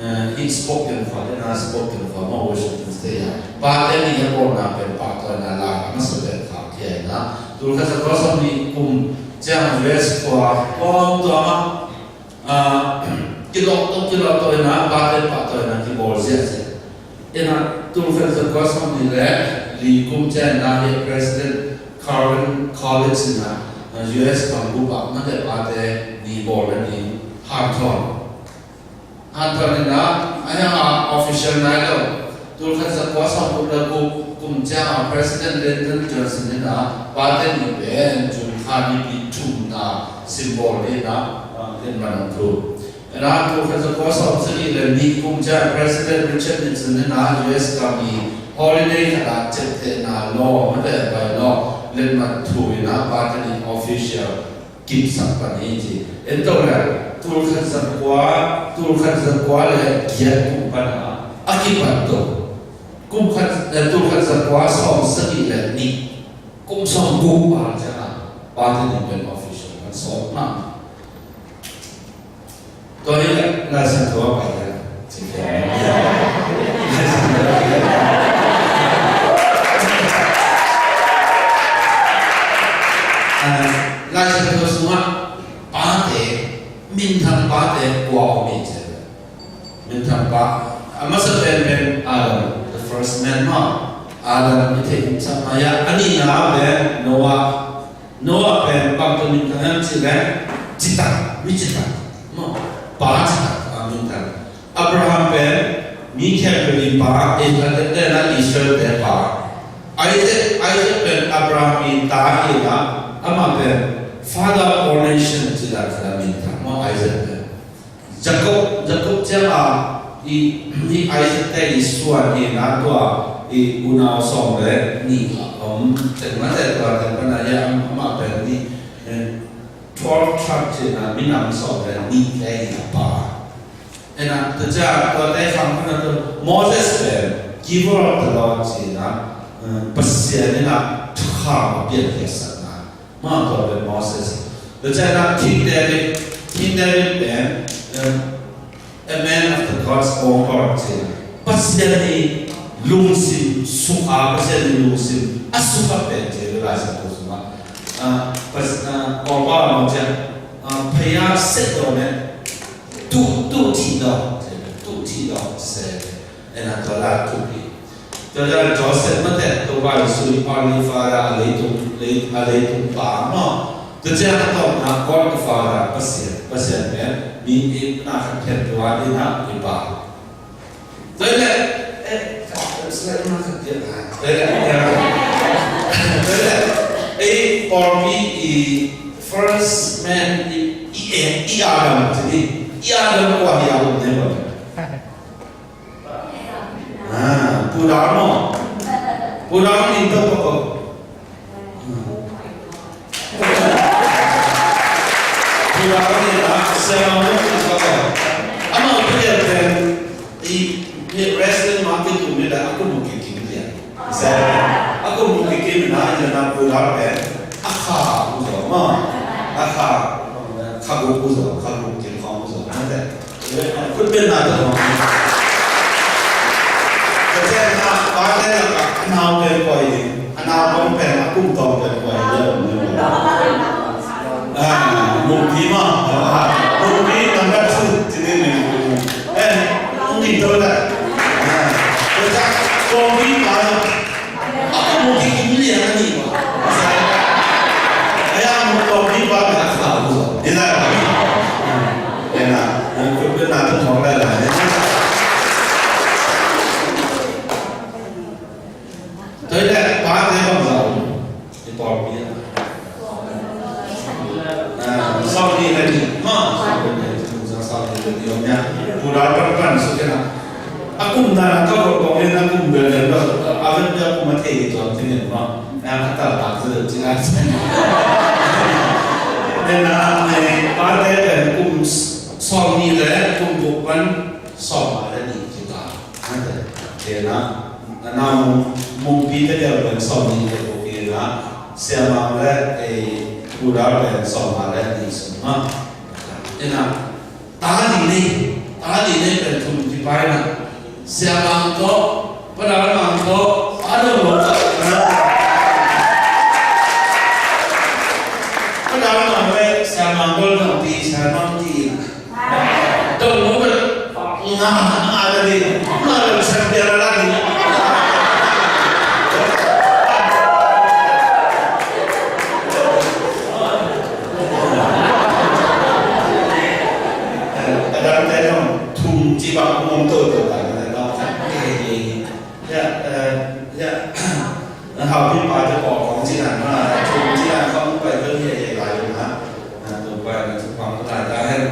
eh, hih Spokane khua in a, Spokane khua maw, Washington State a, pate nih a bawlna pen pahtawina la a masa pen khak khia in a, tul khat za kua sawm nih kum ciang U S khua tuamtuam ah, ah, kilawh tawh, kilawh tawh in a, pate pahtawina kibawl ziahziah. In a, tul khat za kua sawm nih le li kum ciang in a, hi President Calvin Coolidge in a, U S gam bup ah mate pate nih bawl le nih hanthawn. Hanthawn in a, a hiang a official nai lo. Tul khat za kua sawm guk le guk kum ciang a President Lyndon Johnson in a, pate nih pen June kha nipi thumna symbol in a, ah, letmat hong thum. In a, tul khat za kua sawm sagih le nih kum ciang President Richard Nixon in a, U S gam i holiday khat a ciaptehna law, mate bylaw, letmat thum in a, pate nih official kipsak pan hi ci. En to le, tul khat za kua, tul khat za kua le giat kum pan a, a kipan to. Kum khat, eh, tul khat za kua sawm sagih le nih, kum sawm guk val ciang a, pate nih pen official kan sawm na. Tua hi leh Lai Siangtho a pai leh, ci khia. Ah, Lai Siangtho sungah pate, minthang pate kua om hi ci. Minthang pa, a masa penpen Adam, the first man maw. Adam i theih sak mai a, a nihna pen Noah. Noah pen bang tawh minthang hiam cih leh, citak, mi citak maw, pa citak a minthang. Abraham pen mi khempeuh i pa, Israel te na, Israel te pa. Isaac, Isaac pen Abraham i ta hi a, amah pen father of all nation ci dan khat a minthang maw, Isaac pen. Jacob, Jacob ciang a, I, i Isaac te i suan hi na tua, i unau sawm le nih a om, tek mate tua tek pana ya amah pen i, eh, twelve tribe ci na minam sawm le nih te i a pa. Ena, tua cia tua te khang pana tua Moses pen giver of the law ci na, eh, Pasian ina thukham a pian piasak na. Ma tua pen Moses. Tua cia na King David, King David pen, eh, a man of the God's own heart ci. Pasian i lungsim sukha, Pasian i lungsim a sukha pen ci lai sa ko suma. Ah, pas, ah, ko ba mo cia. Ah, phaya set do ne. Tu, tu ti do, tu ti do se. Ena tua la tu pi. Tua la Joseph mate tua vai sui pa ni fa la a leitung, lei, a leitung pa mo. Tua cia a tawpna God the Father, Pasian, Pasian pen mi i na khat phet tua i na i pa. Tua le, eh, slide na khat phet na. Tua le, eh, tua le, eh, pawlpi i first man i, i, eh, i Adam, i Adam kua hi a um ne ba. Ah, Pu Dal maw? Pu Dal in tok tok. Pu Dal in ah, siapa maw tok tok. Amah pen dia pen i, i wrestling market tu ni dah aku mungkin kini dia. Saya aku mungkin kini na, dia na Pu Dal pen. Akha ku zo maw. Akha. Kha ku zo, kha ku kin khong ku zo. Nanti. Khut beng na tawh. Ka cia na, pate lakah a nau pen koi ding, a nau pen pen, a kum tawng pen koi ding. Ah, Mungpi maw. Ah, Mungpi number two, ci ni ni. Eh, Mungpi tawh dah. Ah, ka cia, Mungpi pa. Aku mungkin kini yang ni. Ayah mau kopi pa na sa uzo. Ina. Ina. Yang kumpul na tu mau lah lah. Tua ina pa te bang lau. Di kopi ya. Ah, saudi lagi. Ma, saudi lagi. Saudi lagi. Om ya. Pura pan pan sukena. A kum dan a ka vawh kong in a kum bel den lo, a vet bel a kum a thei hi tuan thei nen maw. A ka tal tak zet ci lai. Den a, eh, pate pen kum sawm nih le kum guk pan sawm a le nih ci ta. Ante, den a, a na mung, mungpi te bel pen sawm nih le guk in a, siamang le, eh, pudar pen sawm a le nih sung maw. Den a, Ta ding nei, ta ding nei pen thum kipai na. Sia Mang tawh, Pa Dal Mang tawh, a dong lo tawh. Pa Dal Mang le Sia Mang Gol Nong Pi, Sia Mang Ti. Dong lo pen nga, nga ta ding, nga lo sia pia la ding. A dangte zong thum ci bang mong to to ta na ta ta. Ya, eh, ya. Na hau pi pa te ko kong ci na ma, thum ci na kong pai to ye ye lai na. Na to pai na to pang to na ta hen.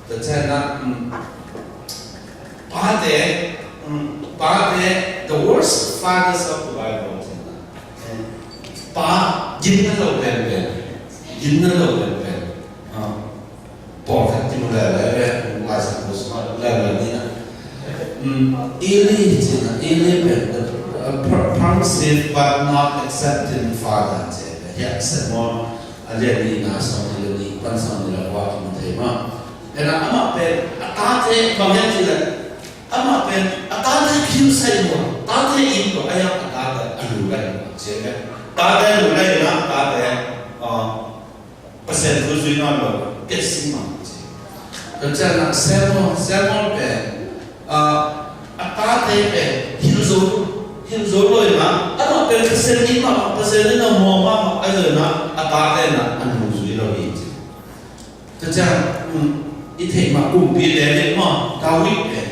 Tua ciang na, um, pate, um, pate, the worst fathers of the Bible. Pa, gimna lo penpen. Gimna lo penpen. Ah, pawlkhat kimu lele, Lai Siangtho sungah lele ni na. Um, Eli ci na, Eli pen, uh, per-, permissive but not accepting father ci. Ya, Samuel, a lian ni na sawm ni le ni, pan sawm ni le kua kimu thei ma. Ena amah pen, a tate bang hiam cih leh, amah pen, a tate philh sai lo, tate it lo, a hiam a tate a lu lai lo, ci leh. Tate lu lai lo, tate, ah, Pasian thu zui nawn lo, piaksi mah, ci. Tua ciang a Samuel, Samuel pen, ah, a tate pen, hilh zo, hilh zo lo in a, amah pen Pasian it mah, Pasian in a muang mah, a zo in a, a tate in a, a nu zui lo hi, ci. Tua ciang, um, i theih mah kumpi David maw, David pen.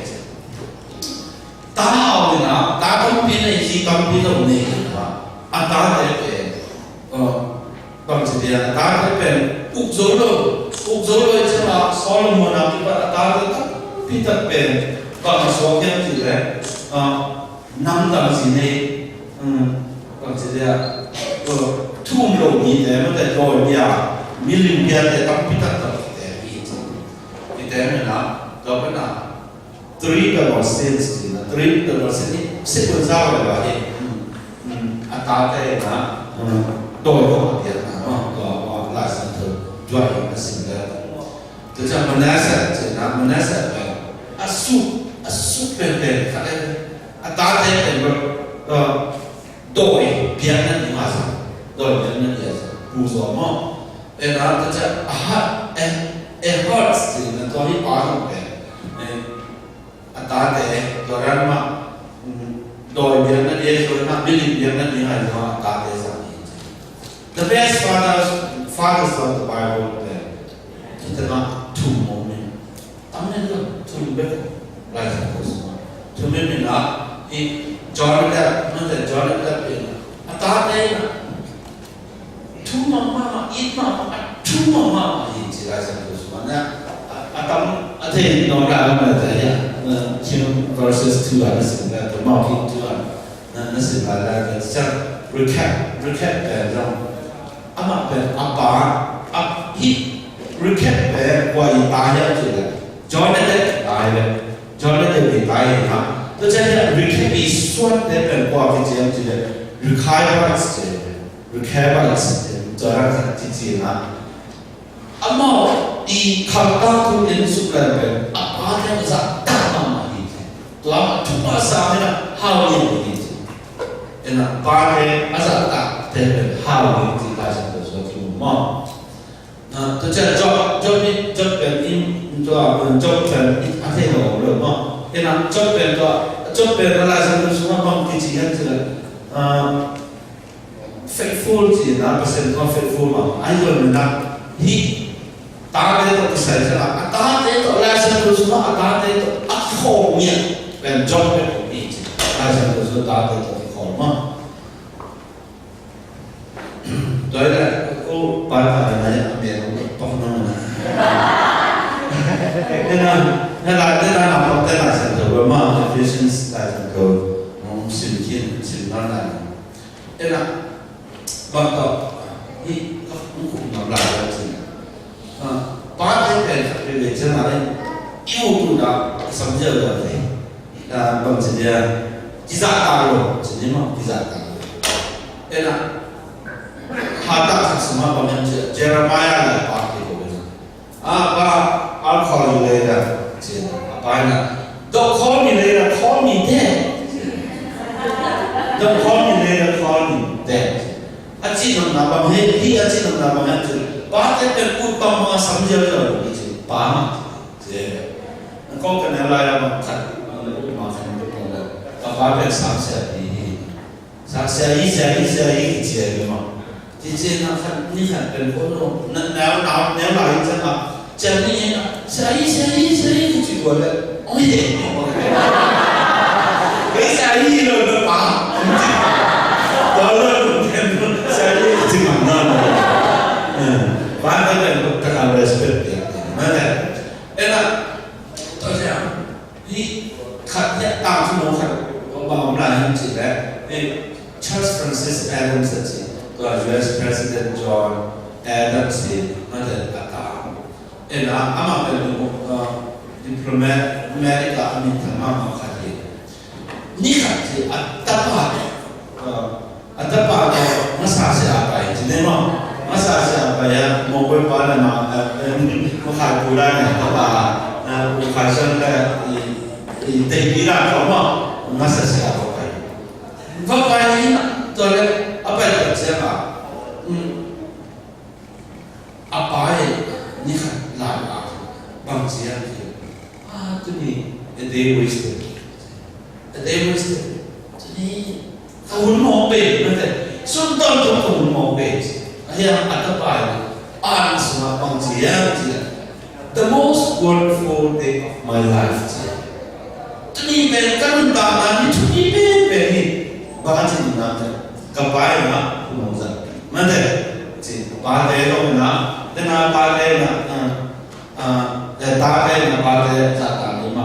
Ta hau in a, ta tampi nei, zi tampi lo nei in a, a tate pen, uh, bang ci dia, a tate pen, uk zo lo, uk zo lo i ciang a, Solomon a kipat a tate tam, Tampi tak pen bang a suak hiam cih leh, ah, namdang zi nei, um, bang ci dia, uh, thu um lo mite, mate dawi bia, milim biate tampi tak tawh kite hi ci. Kite hi na, tua pen a, treatable sins ci na, treatable sins hi, sikun zau le ba hi, um, um, a tate na, um, dawi tawh a biakna, no? Tua, tua, Lai Siangtho, tua hi na sim le. Tua ciang Manasseh cihna, Manasseh pen a suk, a suk penpen khat e, a tate pen pen, uh, dawi biakna ding a zang, dawi biakna ding a zang, pu zaw maw. Ena tua ciang a hat, eh, eh, hot cihna tua hi pa zong pen, eh, a tate, tua ran mah, um, dawi biakna ding, tua ran mah milim biakna ding a zang a tate zang hi. The best fathers, fathers of the Bible pen, kita mah thum om in. Tam nen lo, thum bek, Lai Siangtho sungah. Thum in a, i Jonadab, mate Jonadab in a, a tate in a, thu mang mahmah, it mahmah, a thu mang mahmah hi ci Lai Siangtho sungah na, a, a tam, a thei nuam lai om na te hi a, na, King verses two a na sim na, tua Mawkik two a na, na sim lai lai te, ciang Rekab, Rekab pen zong, amah pen a pa, a, hi, Rekab pen kua i ta hiam ci le, Jonadab i ta hi le, Jonadab i ta hi na, tua ciang hi a Rekab i suante pen kua kici hiam ci le, Rechabites ci, Rechabites, tua rak kici na. Amau i khamtang thu in suk lai pen a pate a zahtak mahmah hi. Tua a thupha sang in a hau lian hi. Ena pate a zahtak te pen hau lian hi, Lai Siangtho sungah kimu maw. Na, tua ciang Job, Job in, Job pen in, tua, Job pen in a thei lo lo maw. Ena Job pen tua, Job pen a Lai Siangtho sungah bang kici hiam ci le, ah, faithful cihna, Pasian tungah faithful mah. Ahi zongin a, hih tate tawh kisai ciangin a, a tate tawh, Lai Siangtho sungah a tate tawh a khawl ngiat pen Job bek om hi ci. Lai Siangtho sungah tate tawh kikhawl mah. Tua hi leh, ko pa ta na ya, a mel hong pak nang na. Ena, na la, na la, na pak te Lai Siangtho mah, Ephesians Lai Siangtho, hong sim khin, sim nang na. Ena, bang tawh, hih, ka hong khum ngam lai lo ci. Ah, pate pen khat veve ciang a leh, i ut ut a, i sam ziau ziau ve. Ah, bang ci dia, kizahtak lo, ci ni maw, kizahtak lo. Ena, hatak khat sungah bang hiam ci, Jeremiah le a pa kiko ve. Ah, pa, I'll call you later. Ci, a pa in a, don't call me later, call me then. Don't call me later, call me then. A cihnopna bang hi, hih a cihnopna bang hiam ci, pate pen ut bang bang a sam ziau ziau lo hi ci, pa mah ci. Ci, kong ka neu lai a bang khat, bang le ut mah khat in ka pong le, ka pa pen sang sia pi hi. Sa, sia hi, sia hi, sia hi, kici hi maw. Kici na khat, ni khat pen ko lo. Na, neu, neu, neu lai ciang a. Ciang ni na, sia hi, sia hi, sia hi, kici ko le. Oi, de. Kei sia hi lo na pa. Ko lo pen sia hi, kici ma na lo. Eh, pa na pen ko ta ka respect ya. Na le. Ena, to sia. Hih khat hiah tangthu mawk khat bang om lai hiam cih leh, hih Charles Francis Adams a ci, tua U S President John Adams in mate a ta. Ena amah pen, uh, diplomat, America a minthang mahmah khat hi. Ni khat hi a tapa, uh, A tapa tawh ngasa sia a pai, ci ni maw? Ngasa sia a pai a, mawkbawipa le ma, eh, eh, makhai pu la ne, tapa, eh, pu khai san le, i, i, teipi la tawh maw? Ngasa sia a pai. Va pai ni na, tua le, a pai pai sia a. Mm. A pa e, ni khat lai a, bang sia ki. Ah, tuni, a day wasted. A day wasted. Tuni, ka hun mawk bei, mate. Sun tawntung ka hun mawk bei. Ahi a, a tapa e, a na sungah bang sia, sia. The most wonderful day of my life, sia. Tuni pen ka nuntakna ni thupi penpen hi. Bang a ci nuntak te. Ka pa in a hun hong zat. Mate. Ci, pate lo na, tena pate na, ah, ah, eh, tate na pate zahtak ni ma.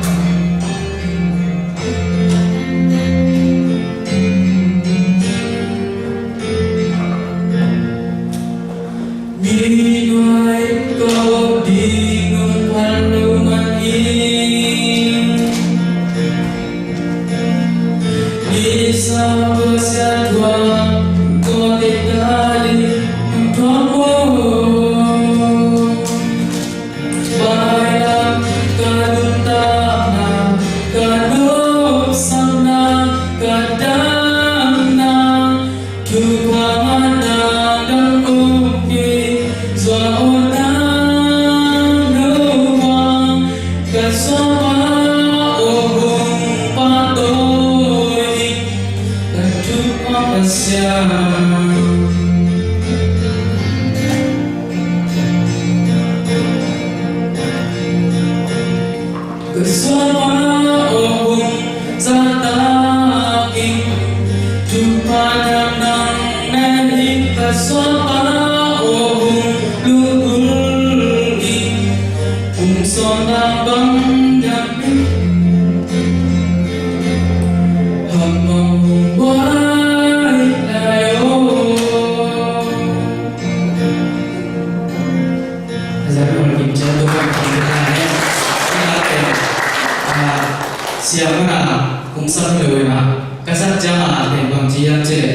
Siang mana kung sam lo na ka sak jang a pen bang ci yang ci le,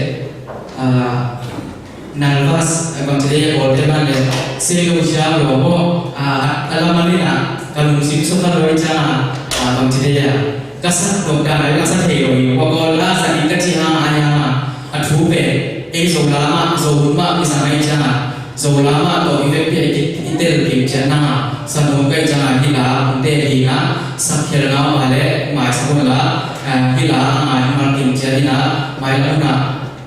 ah, Nalvas, eh, bang ci dei a Kawlte ban le, sei lo siang lo maw, ah, a laman in ah, ka lungsim sukha lo i ciang ah, ah, bang ci dei a, ka sak nop dan a, ka sak thei lo i, wa Kawl la sa ding ka ci hang a, hang a, a thu pen, ei Zo la mah, Zo hun mah, i sa ngai ciang a, Zo la mah tawh i vekpi a i, i tel kei ciang nang a, sa nop ka i ciang a, hi la, hun te hi na, sak khel na, ma le, mai sa hun la, eh, hi la, a ngai, mal kei ciang hi na, mai la hun a,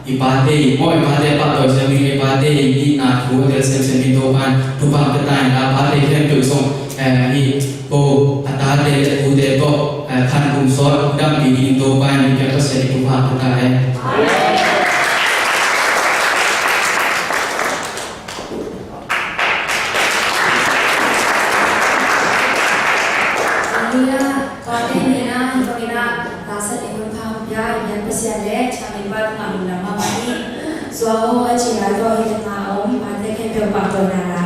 i pate i, maw i pate pahtawi siam ding, i pate i, i na thu a tel semsem ding Topa'n thupha pia ta in la, pate khempeuh zong, eh, i ko a tate le a tute tawh, eh, khan kum sawt dampi ding Topa'n i piak Pasian i thupha pia ta in. Hallelujah. Pate ni na, hi ko ni na, la sa ni hun pha pia, i piak Pasian le, Pasian in pa tungah lungdam mahmah hi. Zuau a ci lai tawh hi tangah a om, pate khempeuh pahtawina la.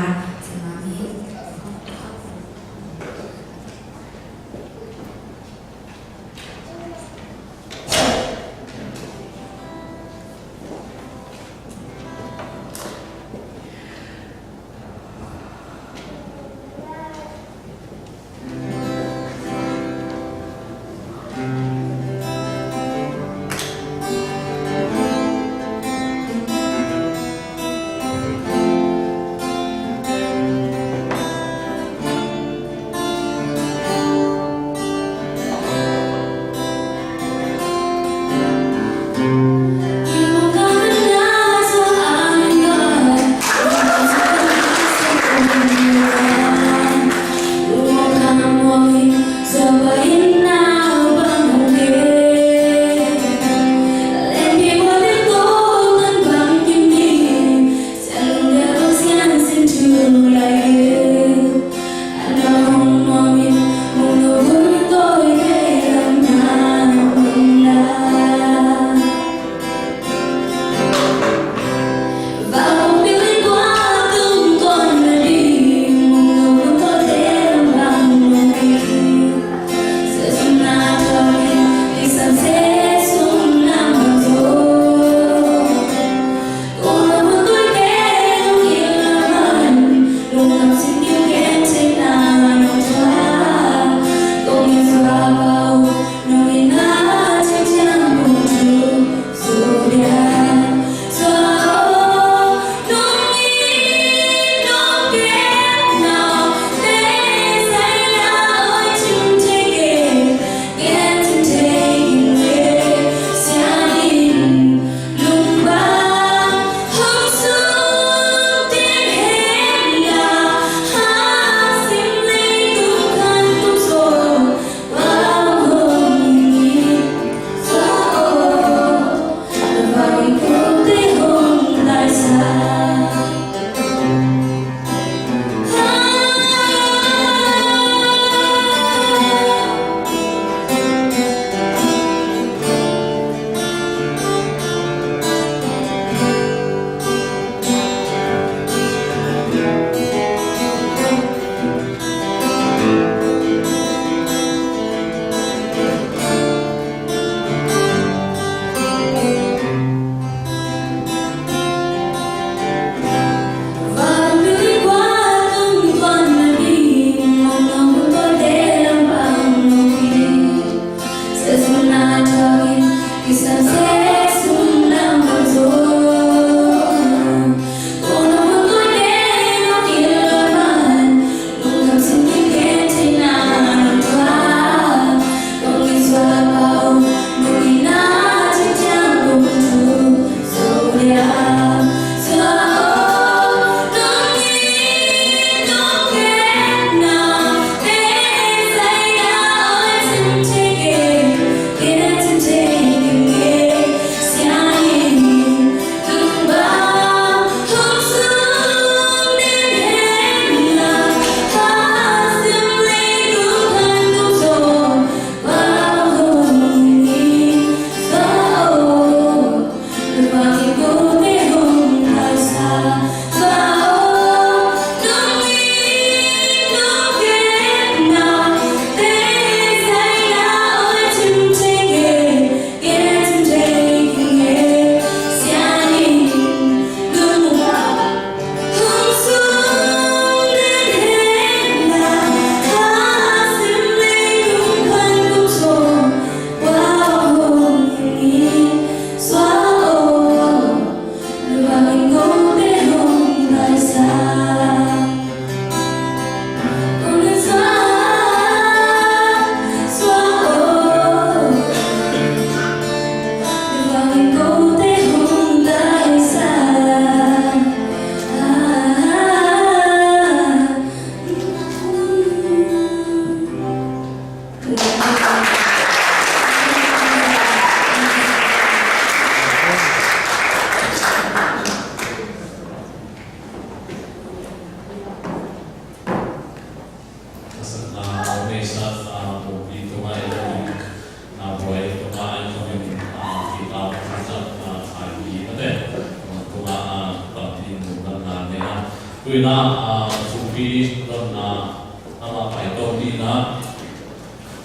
Tu-in ah, ah, sumpi donna, ah, pai to ding in ah,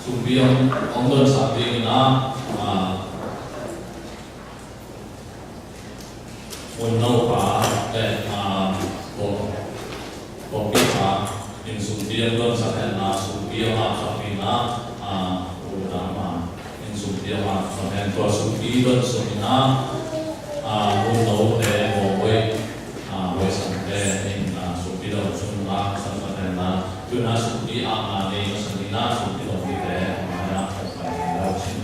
sumpi hong, hong donsak ding in ah, ah, Mun No pa le, ah, Kawlpi pa in sumpi hong donsak hen la, sumpi hong apsak ding in ah, ah, U Dam Ma in sumpi hong apsak hen, tua sumpi don sung in ah, ah, Mun No te, Mawboi, ah, Boisan te in, ah, sumpi don sung in ah, apsak hen la, tu-in ah sumpi apna nei masa ding in ah, sumpi don mite mai-ah hong pai ni lau cin.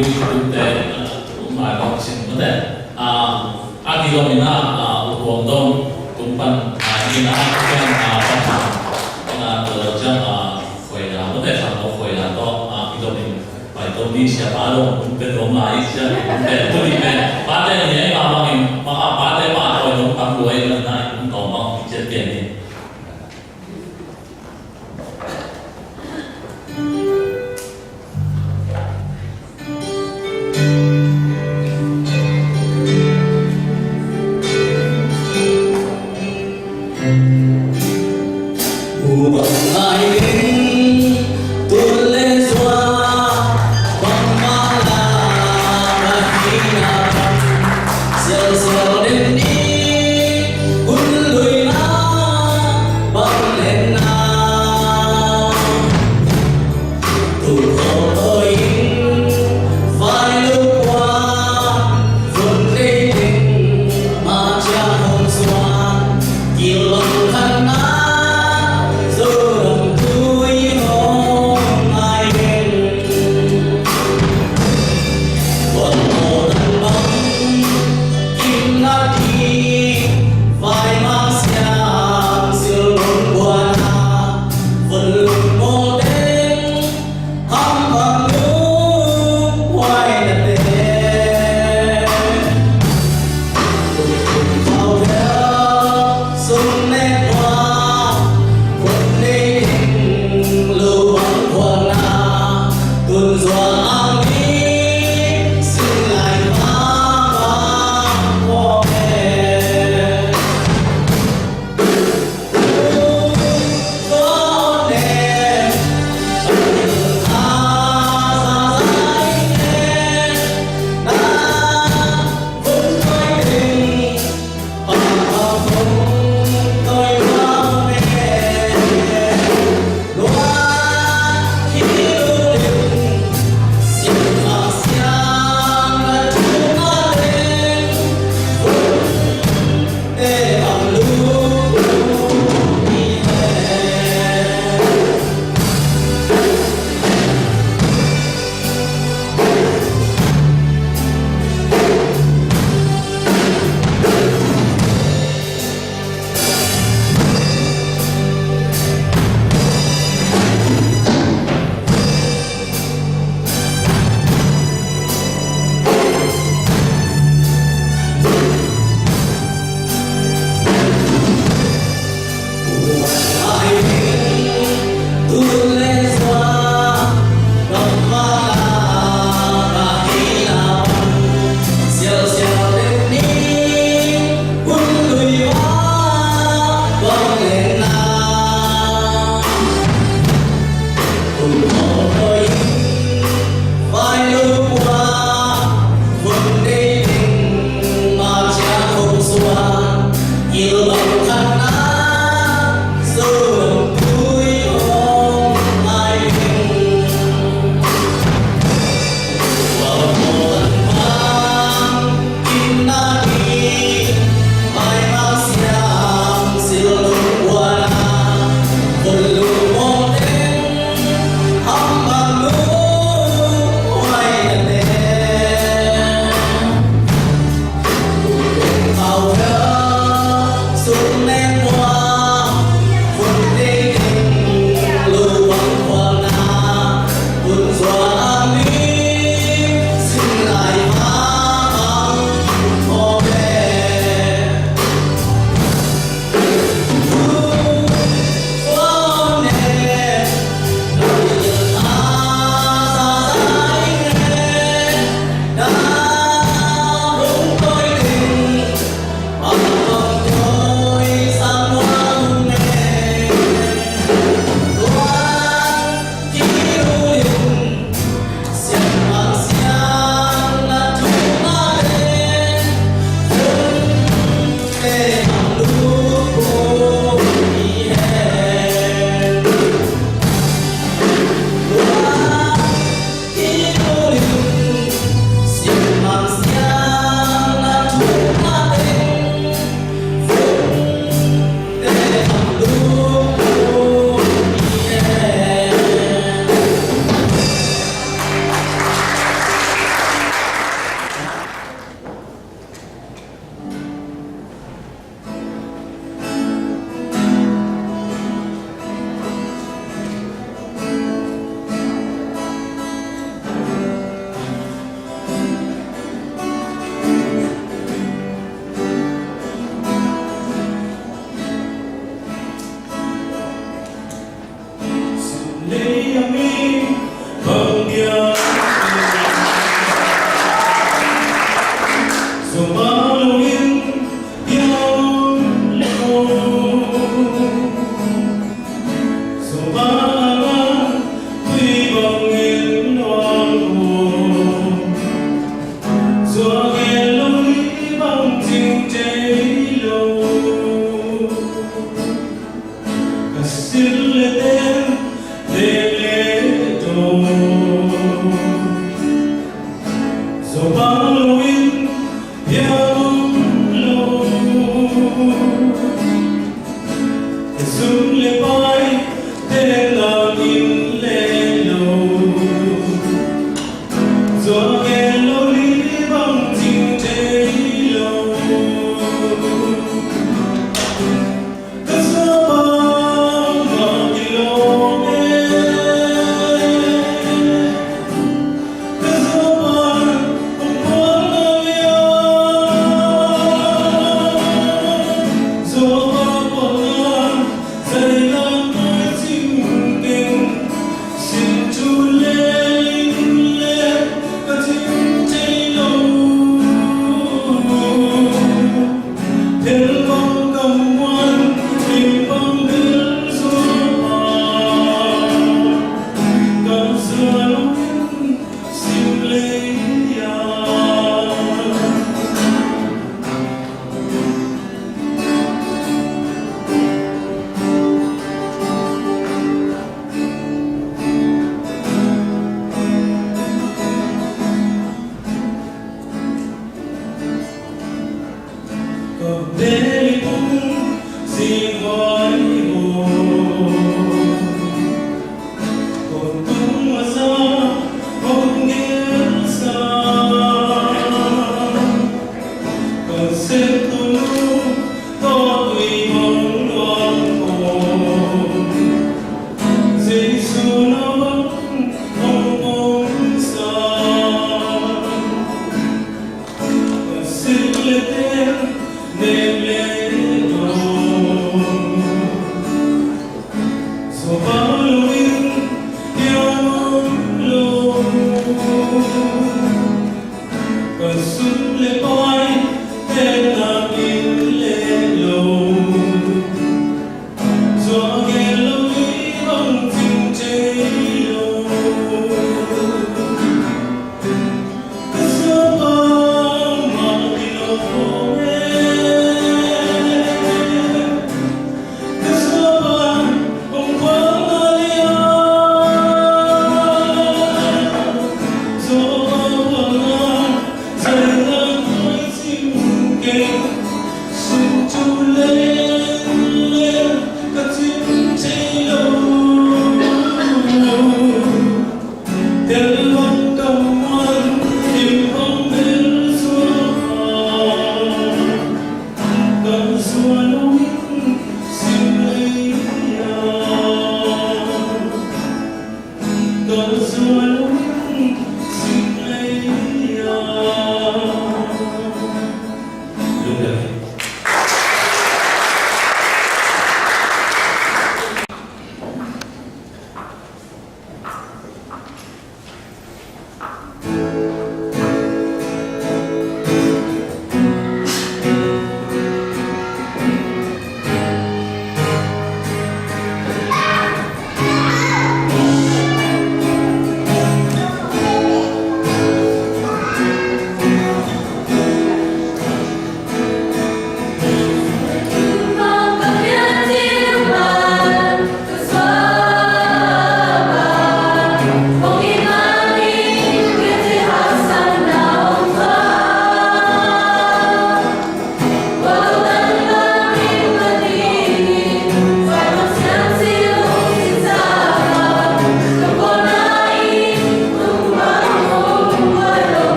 Ute, ah, tung lai bang sin mute. Ah, a kilawm in ah, ah, U Tuam Dong tung pan, ah, in ah, ken, ah, pan, ah, to ciang, ah, khoina mute, sang lo khoina to, ah, kilawm in pai to ni sia pa lo, tung pen lo mai sia, tung pen tu ni pen. Pate ni ai ma bang in, ma a pate ma to dong tam lo ai na, tung to ma cia pen ni.